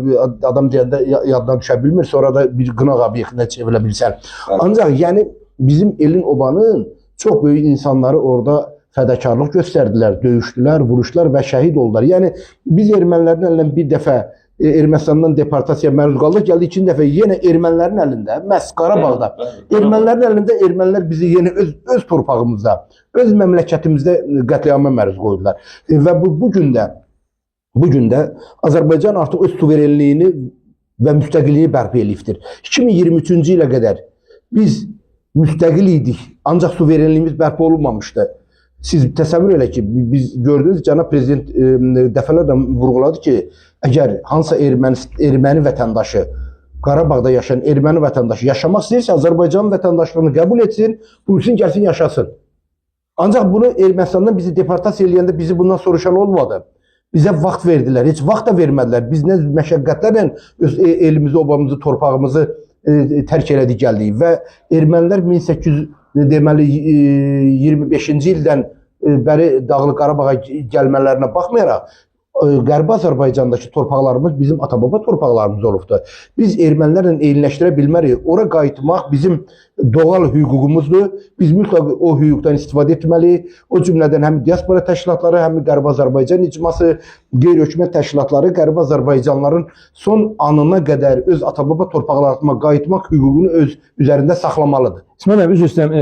adam deyəndə yaddan düşə bilmir, sonra da bir qınaq obyektinə çevrilə bilsən. Ancaq yəni bizim elin obanın çox böyük insanları orada fədakarlıq göstərdilər, döyüşdülər, vuruşdular və şəhid oldular. Yəni biz ermənilərin əlindən bir dəfə Ermənistandan deportasiyaya məruz qaldıq. Gəldi ikinci dəfə yenə ermənilərin əlində, məhz Qarabağda. Ermənilərin əlində ermənilər bizi yenə öz torpağımızda, öz məmləkətimizdə qətliama məruz qoydular. Və bu gün də Azərbaycan artıq öz suverenliyini və müstəqilliyini bərpa eləyibdir. 2023-cü ilə qədər biz müstəqil idik, ancaq suverenliyimiz bərpa olunmamışdı. Siz təsəvvür elə ki, biz gördünüz, cənab prezident dəfələrlə vurğuladı ki, əgər hansısa erməni vətəndaşı, Qarabağda yaşayan erməni vətəndaşı yaşamaq istəyirsə, Azərbaycan vətəndaşlığını qəbul etsin, buyursun, gəlsin, yaşasın. Ancaq bunu Ermənistandan bizi deportasiya eləyəndə bizi bundan soruşan olmadı. Bizə vaxt verdilər, heç vaxt da vermədilər. Biz nə məşəqqətlərlə öz elimizi, obamızı, torpağımızı tərk elədik, gəldik və ermənilər 1800 deməli 25-ci ildən bəri Dağlıq Qarabağa gəlmələrinə baxmayaraq Qərbi Azərbaycandakı torpaqlarımız bizim ata-baba torpaqlarımız olubdur. Biz ermənilərlə eyniləşdirə bilmərik. Ora qayıtmaq bizim doğal hüququmuzdur. Biz mütləq o hüquqdan istifadə etməliyik. O cümlədən həm diaspora təşkilatları, həm Qərbi Azərbaycan icması, qeyri-hökumət təşkilatları Qərbi Azərbaycanlıların son anına qədər öz ata-baba torpaqlarına qayıtmaq hüququnu öz üzərində saxlamalıdır. İsmail müəllim, üzr istəyirəm.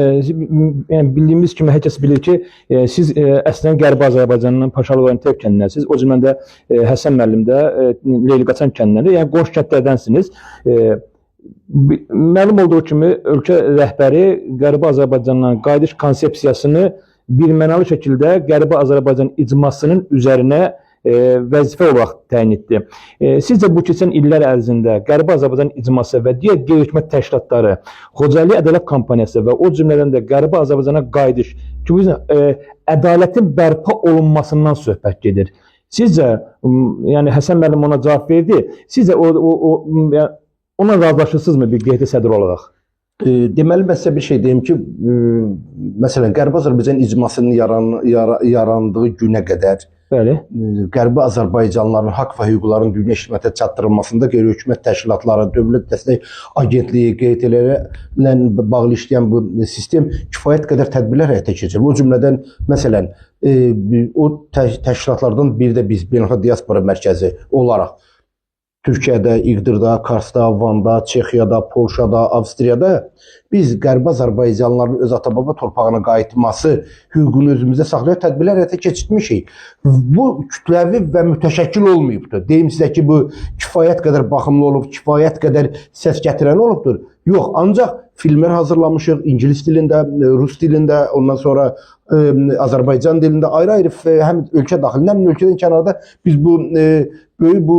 Yəni bildiyimiz kimi hər kəs bilir ki, siz əslən Qərbi Azərbaycanın Paşalı rayon Tev kəndindənsiniz. O cümlədən də Həsən müəllim də Leyliqaçan kəndindəndir. Yəni qonşu kəndlərdənsiniz. Məlum olduğu kimi ölkə rəhbəri Qərbi Azərbaycandan qayıdış konsepsiyasını birmənalı şəkildə Qərbi Azərbaycan icmasının üzərinə vəzifə olaraq təyin etdi. Sizcə bu keçən illər ərzində Qərbi Azərbaycan icması və digər qeyri-hökumət təşkilatları Xocalı Ədalət kampaniyası və o cümlədən də Qərbi Azərbaycana qayıdış ki, bu ədalətin bərpa olunmasından söhbət gedir. Sizcə, yəni Həsən müəllim ona cavab verdi. Sizcə o yəni, ona razılaşırsınızmı bir QHT sədri olaraq? Deməli, mən sizə bir şey deyim ki, məsələn, Qərbi Azərbaycan icmasının yarandığı günə qədər Bəli. Qərbi Azərbaycanlıların haqq və hüquqlarının dünya ictimaiyyətə çatdırılmasında qeyri-hökumət təşkilatları, Dövlət Dəstək Agentliyi, QHT-lərlə bağlı işləyən bu sistem kifayət qədər tədbirlər həyata keçirir. O cümlədən, məsələn, o təşkilatlardan biri də biz Beynəlxalq Diaspora Mərkəzi olaraq Türkiyədə, İğdırda, Karsda, Vanda, Çexiyada, Polşada, Avstriyada biz Qərbi Azərbaycanlıların öz ata-baba torpağına qayıtması hüququnu özümüzdə saxlayaraq tədbirlər həyata keçirtmişik. Bu kütləvi və mütəşəkkil olmayıbdır. Deyim sizə ki, bu kifayət qədər baxımlı olub, kifayət qədər səs gətirən olubdur. Yox, ancaq filmlər hazırlamışıq ingilis dilində, rus dilində, ondan sonra Azərbaycan dilində ayrı-ayrı həm ölkə daxilində, həm ölkədən kənarda biz bu böyük bu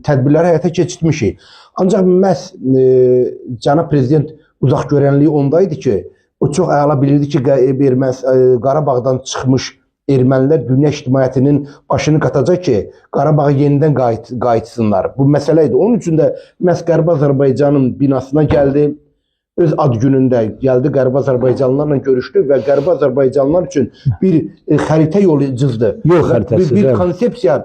tədbirləri həyata keçirtmişik. Ancaq məhz cənab prezident uzaq görənliyi onda idi ki, o çox əla bilirdi ki, Qarabağdan çıxmış ermənilər dünya ictimaiyyətinin başını qatacaq ki, Qarabağa yenidən qayıtsınlar. Bu məsələ idi. Onun üçün də məhz Qərbi Azərbaycanın binasına gəldi. Öz ad günündə gəldi, Qərbi Azərbaycanlılarla görüşdü və Qərbi Azərbaycanlılar üçün bir xəritə yolu cızdı. Yol xəritəsi, Bir konsepsiya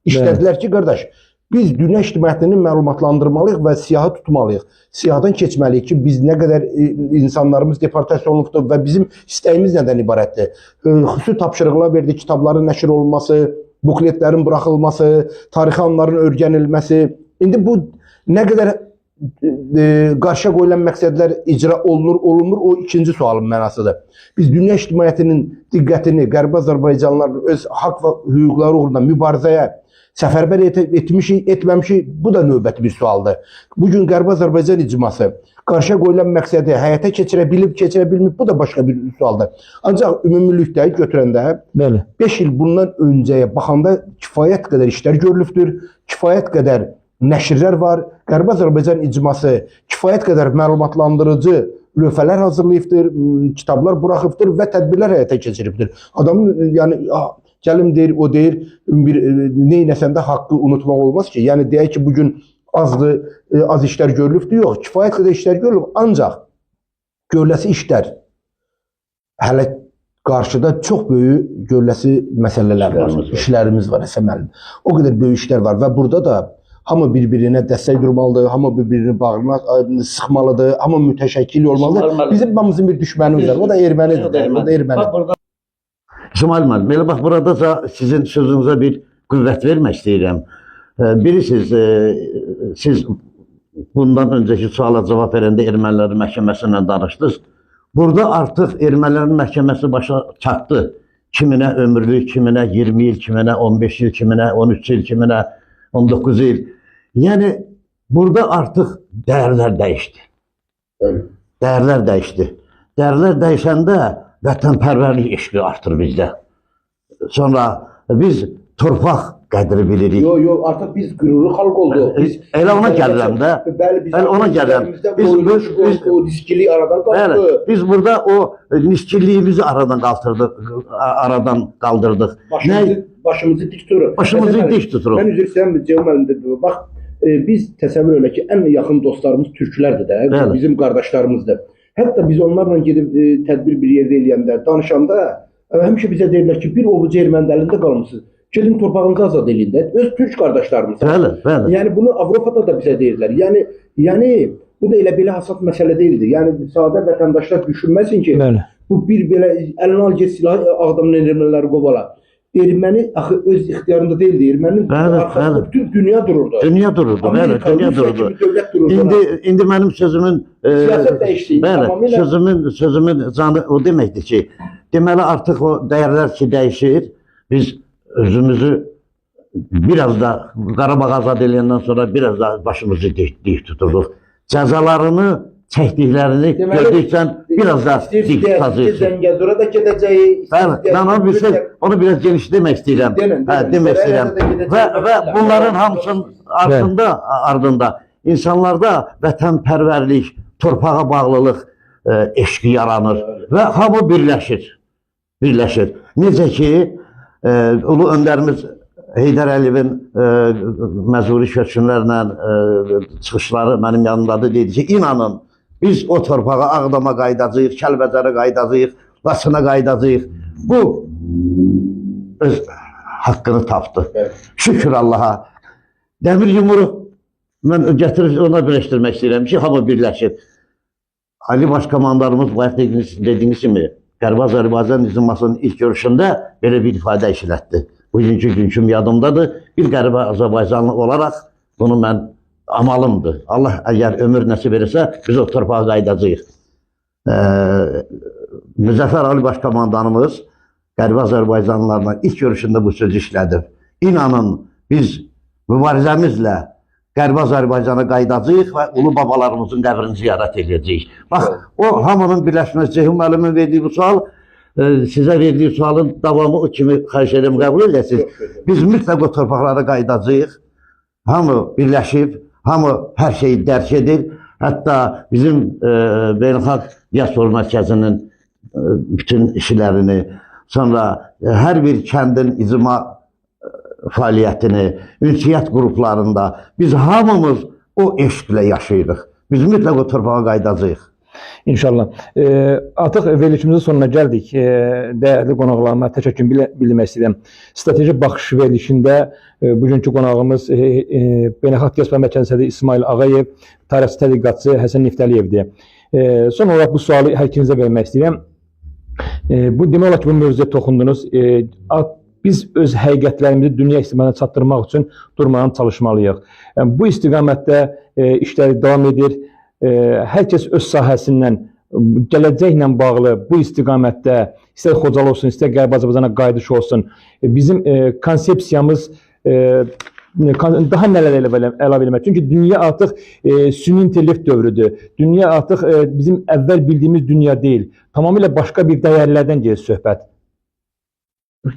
işlədilər ki, qardaş, biz dünya ictimaiyyətini məlumatlandırmalıyıq və siyahı tutmalıyıq. Siyahıdan keçməliyik ki, biz nə qədər insanlarımız deportasiya olunubdur və bizim istəyimiz nədən ibarətdir? Xüsusi tapşırıqlar verdi, kitabların nəşr olunması, bukletlərin buraxılması, tarixi anların öyrənilməsi. İndi bu nə qədər qarşıya qoyulan məqsədlər icra olunur, olunmur, o ikinci sualın mənasıdır. Biz dünya ictimaiyyətinin diqqətini Qərbi Azərbaycanlıların öz haqq və hüquqları uğrunda mübarizəyə səfərbər etmişik, etməmişik, bu da növbəti bir sualdır. Bugün Qərbi Azərbaycan icması qarşıya qoyulan məqsədi həyata keçirə bilib, keçirə bilməyib, bu da başqa bir sualdır. Ancaq ümumilikdə götürəndə Bəli. 5 il bundan öncəyə baxanda kifayət qədər işlər görülübdür, kifayət qədər nəşrlər var. Qərbi Azərbaycan icması kifayət qədər məlumatlandırıcı lövhələr hazırlayıbdır, kitablar buraxıbdır və tədbirlər həyata keçiribdir. Adamın yəni gəlim deyir, o deyir, bir nə eləsən də haqqı unutmaq olmaz ki. Yəni deyək ki, bu gün azdır, az işlər görülübdür. Yox, kifayət qədər işlər görülüb, ancaq görüləsi işlər hələ qarşıda çox böyük görüləsi məsələlər var, İşlərimiz var. işlərimiz var Həsən müəllim. O qədər böyük işlər var və burada da hamı bir-birinə dəstək durmalıdır, hamı bir-birini bağrına sıxmalıdır, hamı mütəşəkkil olmalıdır. Müəllim. Bizim hamımızın bir düşmənimiz var, o da ermənidir. O da O da erməni. Bax burada İsmail müəllim, elə bax burada da sizin sözünüzə bir qüvvət vermək istəyirəm. Bilirsiniz, siz bundan öncəki suala cavab verəndə ermənilərin məhkəməsi ilə danışdınız. Burada artıq ermənilərin məhkəməsi başa çatdı. Kiminə ömürlük, kiminə 20 il, kiminə 15 il, kiminə 13 il, kiminə 19 il. Yəni burada artıq dəyərlər dəyişdi. Bəli. Dəyərlər dəyişdi. Dəyərlər dəyişəndə vətənpərvərlik eşqi artır bizdə. Sonra biz torpaq qədri bilirik. Yo yo, artıq biz qürurlu xalq olduq. Biz Elə ona gəlirəm də. Bəli, biz Bəli, ona gəlirəm. Biz o riskli aradan Bəli, qalxdı. biz burada o niskinliyimizi aradan qaldırdıq, aradan qaldırdıq. Başımızı, başımızı dik tuturuq. Başımızı Məsələn, dik tuturuq. Mən üzr istəyirəm, Ceyhun müəllim dedi. Bax, biz təsəvvür elə ki, ən yaxın dostlarımız türklərdir də, Bəli. bizim qardaşlarımızdır. Hətta biz onlarla gedib tədbir bir yerdə eləyəndə, danışanda həmişə bizə deyirlər ki, bir ovucu erməni əlində qalmısınız. Gedin torpağınızı azad eləyin də. Öz türk qardaşlarımız. Bəli, bəli. Yəni bunu Avropada da bizə deyirlər. Yəni bu da elə belə hasat məsələ deyildi. Yəni sadə vətəndaşlar düşünməsin ki, Bəli. bu bir belə əlinə al get silah Ağdamdan erməniləri qovala. Erməni axı öz ixtiyarında deyildi. Erməninin Bəli, arxasında bəli. bütün dünya dururdu. Dünya dururdu, bəli, Amerika, dünya Rusiya dururdu. kimi dövlət dururdu. İndi mənim sözümün Siyasət dəyişdi, Bəli, tamamilə. sözümün canı o deməkdir ki, deməli artıq o dəyərlər ki dəyişir. Biz özümüzü biraz da Qarabağ azad eləyəndən sonra biraz da başımızı dik tuturuq. Cəzalarını çəkdiklərini Deməli, gördükcə biraz da İstəyir dik deyəsiniz ki, tutacaqsın. Zəngəzura da gedəcəyik. Bəli, mən onu bir şey, onu biraz geniş demək istəyirəm. Denən, Hə, denən. demək istəyirəm. Sərayədə də gedəcək, Və məsələn. bunların hamısının ardında insanlarda vətənpərvərlik, torpağa bağlılıq eşqi yaranır və hamı birləşir. Birləşir. Necə ki, ulu öndərimiz Heydər Əliyevin məcburi köçkünlərlə çıxışları mənim yanımdadır, dedi ki, inanın, biz o torpağa Ağdama qayıdacağıq, Kəlbəcərə qayıdacağıq, Laçına qayıdacağıq. Bu öz haqqını tapdı. Evet. Şükür Allaha. Dəmir yumruq mən gətirib ona birləşdirmək istəyirəm ki, hamı birləşir. Ali Baş Komandanımız bayaq dediyiniz kimi Qərbi Azərbaycan icmasının ilk görüşündə belə bir ifadə işlətdi. Bugünkü günküm yadımdadır. Bir Qərbi Azərbaycanlı olaraq bunu mən amalımdır. Allah əgər ömür nəsib edirsə, biz o torpağa qayıdacağıq. Müzəffər Ali Baş Komandanımız Qərbi Azərbaycanlılarla ilk görüşündə bu sözü işlədib. İnanın, biz mübarizəmizlə Qərbi Azərbaycana qayıdacağıq və ulu babalarımızın qəbrini ziyarət edəcəyik. Bax, o hamının birləşməsi, Ceyhun müəllimin verdiyi bu sual, sizə verdiyi sualın davamı o kimi xahiş edirəm qəbul edəsiniz. Biz mütləq o torpaqlara qayıdacağıq. Hamı birləşib, hamı hər şeyi dərk edir. Hətta bizim Beynəlxalq Diaspor Mərkəzinin bütün işlərini, sonra hər bir kəndin icma fəaliyyətini, ünsiyyət qruplarında biz hamımız o eşqlə yaşayırıq. Biz mütləq o torpağa qayıdacağıq. İnşallah. Artıq verilişimizin sonuna gəldik. Dəyərli qonaqlarıma təşəkkür bildirmək istəyirəm. Strateji baxış verilişində bugünkü qonağımız Beynəlxalq Diaspora Mərkəzinin sədri İsmail Ağayev, tarixçi tədqiqatçı Həsən Niftəliyevdir. Son olaraq bu sualı hər ikinizə vermək istəyirəm. Bu demək olar ki, bu mövzuya toxundunuz. Biz öz həqiqətlərimizi dünya ictimaiyyətinə çatdırmaq üçün durmadan çalışmalıyıq. Yəni, bu istiqamətdə işlər davam edir. Hər kəs öz sahəsindən gələcəklə bağlı bu istiqamətdə istər Xocalı olsun, istər Qərbi Azərbaycana qayıdış olsun, bizim konsepsiyamız daha nələr əlavə eləmək. Çünki dünya artıq süni intellekt dövrüdür. Dünya artıq bizim əvvəl bildiyimiz dünya deyil. Tamamilə başqa bir dəyərlərdən gedir söhbət.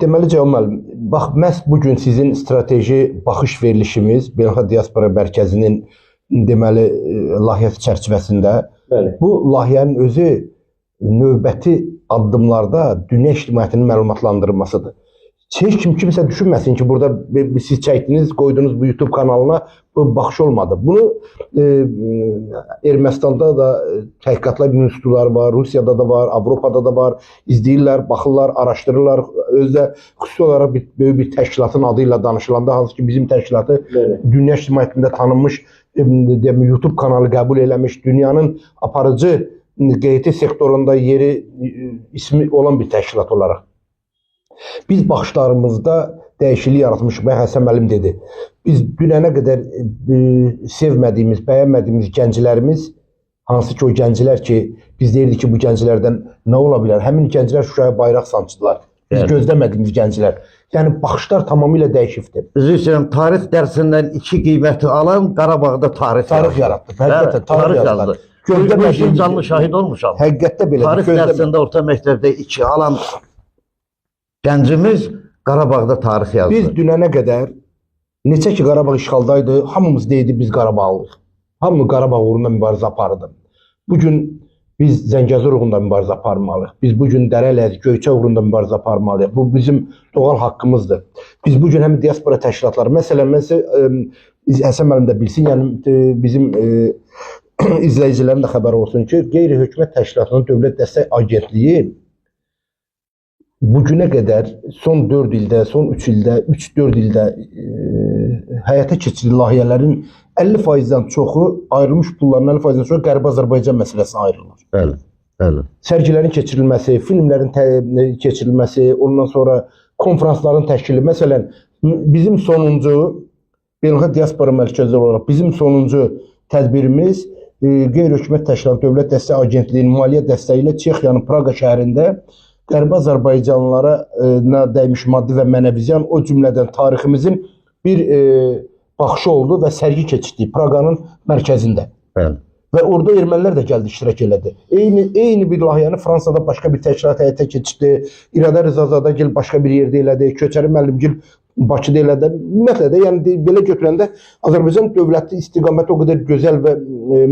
Deməli Ceyhun müəllim, bax məhz bu gün sizin strateji baxış verilişimiz Beynəlxalq Diaspora Mərkəzinin deməli layihəsi çərçivəsində Bəli. bu layihənin özü növbəti addımlarda dünya ictimaiyyətinin məlumatlandırılmasıdır. Heç kim kimsə düşünməsin ki, burada siz çəkdiniz, qoydunuz bu YouTube kanalına, bu baxış olmadı. Bunu Ermənistanda da təhqiqatlar institutları var, Rusiyada da var, Avropada da var. İzləyirlər, baxırlar, araşdırırlar. Özü də xüsusi olaraq böyük bir təşkilatın adı ilə danışılanda, hansı ki bizim təşkilatı Bəli. dünya ictimaiyyətində tanınmış deyim, YouTube kanalı qəbul eləmiş, dünyanın aparıcı qeydi sektorunda yeri, ismi olan bir təşkilat olaraq. Biz baxışlarımızda dəyişiklik yaratmışıq. Bayaq Həsən müəllim dedi. Biz dünənə qədər sevmədiyimiz, bəyənmədiyimiz gənclərimiz, hansı ki o gənclər ki, biz deyirdik ki, bu gənclərdən nə ola bilər? Həmin gənclər Şuşaya bayraq sancdılar. Biz gözləmədiyimiz gənclər. Yəni baxışlar tamamilə dəyişibdir. Üzr istəyirəm, tarix dərsindən 2 qiyməti alan Qarabağda tarix Tarix yaratdı. Həqiqətən tarix yazdı. Bu işin canlı şahid olmuşam. Həqiqətdə belədir. Tarix dərsində orta məktəbdə 2 alan gəncimiz Qarabağda tarix yazdı. Biz dünənə qədər neçə ki Qarabağ işğaldaydı, hamımız deyirdi biz Qarabağlıyıq. Hamı Qarabağ uğrunda mübarizə aparırdı. Bu gün biz Zəngəzur uğrunda mübarizə aparmalıyıq. Biz bu gün Dərələz, Göyçə uğrunda mübarizə aparmalıyıq. Bu bizim doğal haqqımızdır. Biz bu gün həm diaspora təşkilatları, məsələn, mən sizə Həsən müəllim də bilsin, yəni bizim izləyicilərin də xəbəri olsun ki, qeyri-hökumət təşkilatının Dövlət Dəstək Agentliyi bugünə qədər son 4 ildə, son 3 ildə, 3-4 ildə həyata keçirilən layihələrin 50%-dən çoxu ayrılmış pulların 50%-dən çoxu Qərbi Azərbaycan məsələsinə ayrılır. Bəli, bəli. Sərgilərin keçirilməsi, filmlərin keçirilməsi, ondan sonra konfransların təşkili. Məsələn, bizim sonuncu Beynəlxalq Diaspora Mərkəzi olaraq bizim sonuncu tədbirimiz qeyri-hökumət təşkilatı Dövlət Dəstək Agentliyinin maliyyə dəstəyi ilə Çexiyanın Praqa şəhərində Qərbi Azərbaycanlılara dəymiş maddi və mənəvi ziyan, o cümlədən tariximizin bir baxışı oldu və sərgi keçirdik Praqanın mərkəzində. Bəli. Və orada ermənilər də gəldi, iştirak elədi. Eyni bir layihəni Fransada başqa bir təşkilat həyata keçirdi. İradə Rızazadəgil başqa bir yerdə elədi. Köçəri müəllimgil Bakıda elədi. Ümumiyyətlə də, yəni belə götürəndə Azərbaycan dövləti istiqaməti o qədər gözəl və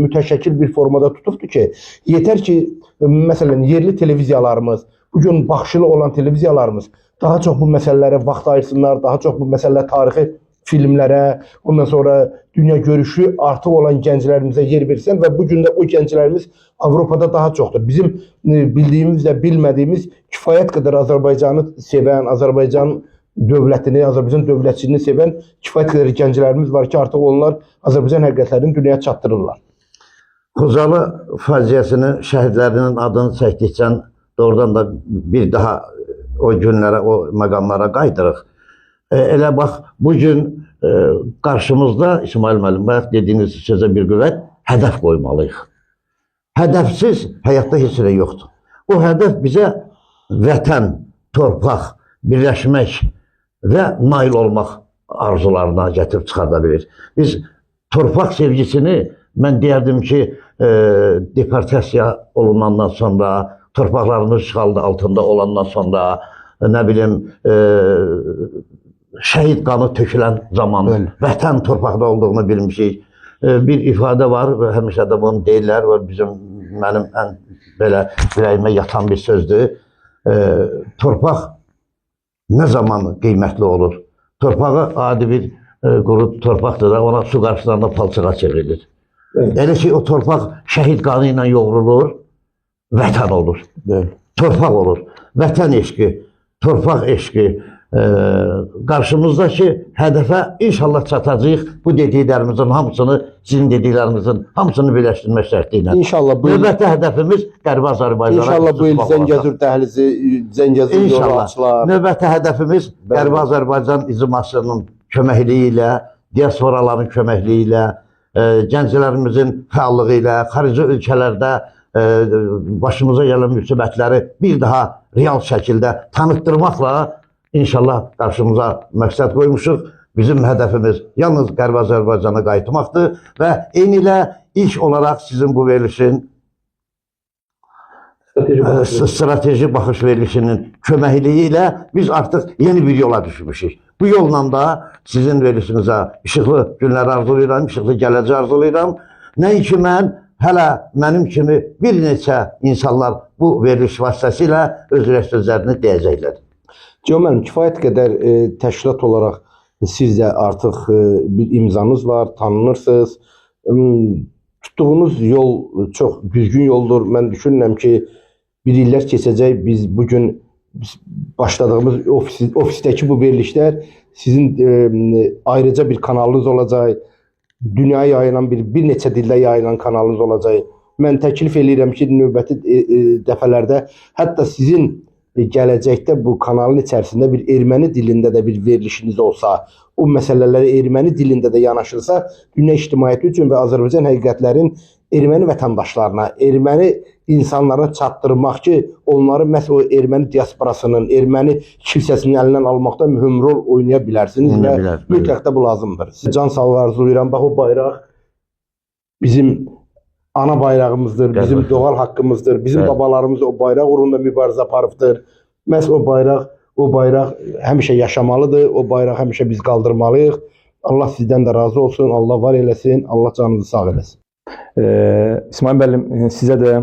mütəşəkkil bir formada tutubdur ki, yetər ki, məsələn, yerli televiziyalarımız, bugün baxışlı olan televiziyalarımız daha çox bu məsələlərə vaxt ayırsınlar, daha çox bu məsələlər tarixi filmlərə, ondan sonra dünya görüşü artıq olan gənclərimizə yer versin və bu gün də o gənclərimiz Avropada daha çoxdur. Bizim bildiyimiz və bilmədiyimiz kifayət qədər Azərbaycanı sevən, Azərbaycan dövlətini, Azərbaycan dövlətçiliyini sevən kifayət qədər gənclərimiz var ki, artıq onlar Azərbaycan həqiqətlərini dünyaya çatdırırlar. Xocalı faciəsinin şəhidlərinin adını çəkdikcə doğrudan da bir daha o günlərə, o məqamlara qayıdırıq. Elə bax, bugün qarşımızda İsmail müəllim, bayaq dediyiniz sözə bir qüvvət, hədəf qoymalıyıq. Hədəfsiz həyatda heç nə yoxdur. O hədəf bizə vətən, torpaq, birləşmək və nail olmaq arzularına gətirib çıxarda bilir. Biz torpaq sevgisini, mən deyərdim ki, deportasiya olunandan sonra, torpaqlarımız işğalda altında olandan sonra, nə bilim, şəhid qanı tökülən zaman Bəli. Vətən torpaqda olduğunu bilmişik. Bir ifadə var və həmişə də bunu deyirlər və mənim ən belə ürəyimə yatan bir sözdür. Torpaq nə zaman qiymətli olur? Torpağı adi bir quru torpaqdır da, ona su qarşılarında palçığa çevrilir. Evet. Elə ki, o torpaq şəhid qanı ilə yoğrulur, vətən olur. Bəli. Torpaq olur. Vətən eşqi, torpaq eşqi, qarşımızdakı hədəfə inşallah çatacağıq. Bu dediklərimizin hamısını, sizin dediklərimizin hamısını birləşdirmək şərti ilə. İnşallah bu il, Növbəti hədəfimiz Qərbi Azərbaycana. İnşallah bu il istismaq olacaq. Zəngəzur dəhlizi, Zəngəzur yolu İnşallah. açılar. Növbəti hədəfimiz Bəli. Qərbi Azərbaycan icmasının köməkliyi ilə, diasporaların köməkliyi ilə, gənclərimizin fəallığı ilə, xarici ölkələrdə başımıza gələn müsibətləri bir daha real şəkildə tanıtdırmaqla inşallah qarşımıza məqsəd qoymuşuq. Bizim hədəfimiz yalnız Qərbi Azərbaycana qayıtmaqdır və eyni ilə ilk olaraq sizin bu verilişin strateji baxış verilişinin köməkliyi ilə biz artıq yeni bir yola düşmüşük. Bu yolla da sizin verilişinizə işıqlı günlər arzulayıram, işıqlı gələcək arzulayıram. Nəinki mən, hələ mənim kimi bir neçə insanlar bu veriliş vasitəsilə öz ürək sözlərini deyəcəklər. Ceyhun müəllim, kifayət qədər təşkilat olaraq siz də artıq bir imzanız var, tanınırsınız. Tutduğunuz yol çox düzgün yoldur. Mən düşünürəm ki, bir illər keçəcək, biz bugün başladığımız ofisdəki bu verilişlər sizin ayrıca bir kanalınız olacaq. Dünyaya yayılan bir neçə dildə yayılan kanalınız olacaq. Mən təklif eləyirəm ki, növbəti dəfələrdə hətta sizin Gələcəkdə bu kanalın içərisində bir erməni dilində də bir verilişiniz olsa, o məsələlərə erməni dilində də yanaşılsa, dünya ictimaiyyəti üçün və Azərbaycan həqiqətlərin erməni vətəndaşlarına, erməni insanlara çatdırmaq ki, onları məhz o erməni diasporasının, erməni kilsəsinin əlindən almaqda mühüm rol oynaya bilərsiniz Oynaya və bilər, bəli. mütləq də bu lazımdır. Sizə can sağlığı arzulayıram. Bax o bayraq bizim ana bayrağımızdır, bizim Bəli. doğal haqqımızdır. Bizim Bəli. babalarımız o bayraq uğrunda mübarizə aparıbdır. Məhz o bayraq həmişə yaşamalıdır. O bayrağı həmişə biz qaldırmalıyıq. Allah sizdən də razı olsun. Allah var eləsin. Allah canınızı sağ eləsin. İsmail müəllim, sizə də,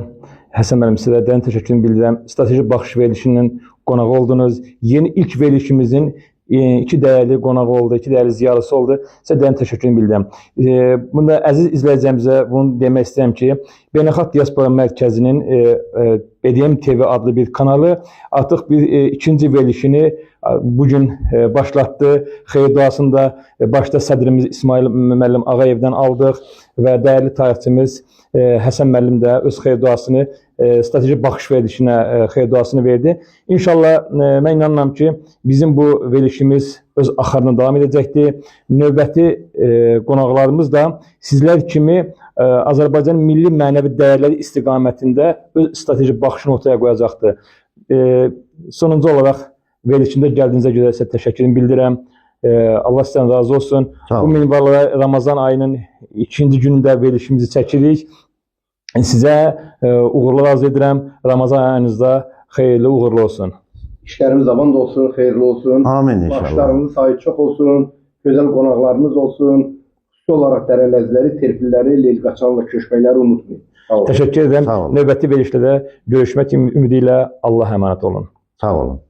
Həsən müəllim, sizə də dərin təşəkkürümü bildirirəm. Strateji baxış verilişinin qonağı oldunuz. Yeni ilk verilişimizin iki dəyərli qonağı oldu, iki dəyərli ziyalısı oldu. Sizə dərin təşəkkürümü bildirirəm. Bunda əziz izləyicilərimizə bunu demək istəyirəm ki, Beynəlxalq Diaspora Mərkəzinin BDM TV adlı bir kanalı artıq bir ikinci verilişini bu gün başlatdı. Xeyir duasını da başda sədrimiz İsmail müəllim Ağayevdən aldıq və dəyərli tarixçimiz Həsən müəllim də öz xeyir duasını strateji baxış verilişinə xeyir duasını verdi. İnşallah mən inanıram ki, bizim bu verilişimiz öz axarına davam edəcəkdir. Növbəti qonaqlarımız da sizlər kimi Azərbaycan milli mənəvi dəyərləri istiqamətində öz strateji baxışını ortaya qoyacaqdır. Sonuncu olaraq verilişində gəldiyinizə görə sizə təşəkkürümü bildirirəm. Allah sizdən razı olsun. Sağ Bu olun. minvalda Ramazan ayının ikinci günündə verilişimizi çəkirik. Sizə uğurlar arzu edirəm. Ramazan ayınızda xeyirli, uğurlu olsun. İşlərimiz avan da olsun, xeyirli olsun. Amin inşallah. Baxışlarımızın sayı çox olsun, gözəl qonaqlarımız olsun. Xüsusi olaraq dərələzləri, terpilləri, Leyliqaçanla köçməkləri unutmayın. Sağ olun. Təşəkkür edirəm. Sağ olun. Növbəti verilişdə də görüşmək ümidi ilə Allah'a əmanət olun. Sağ olun.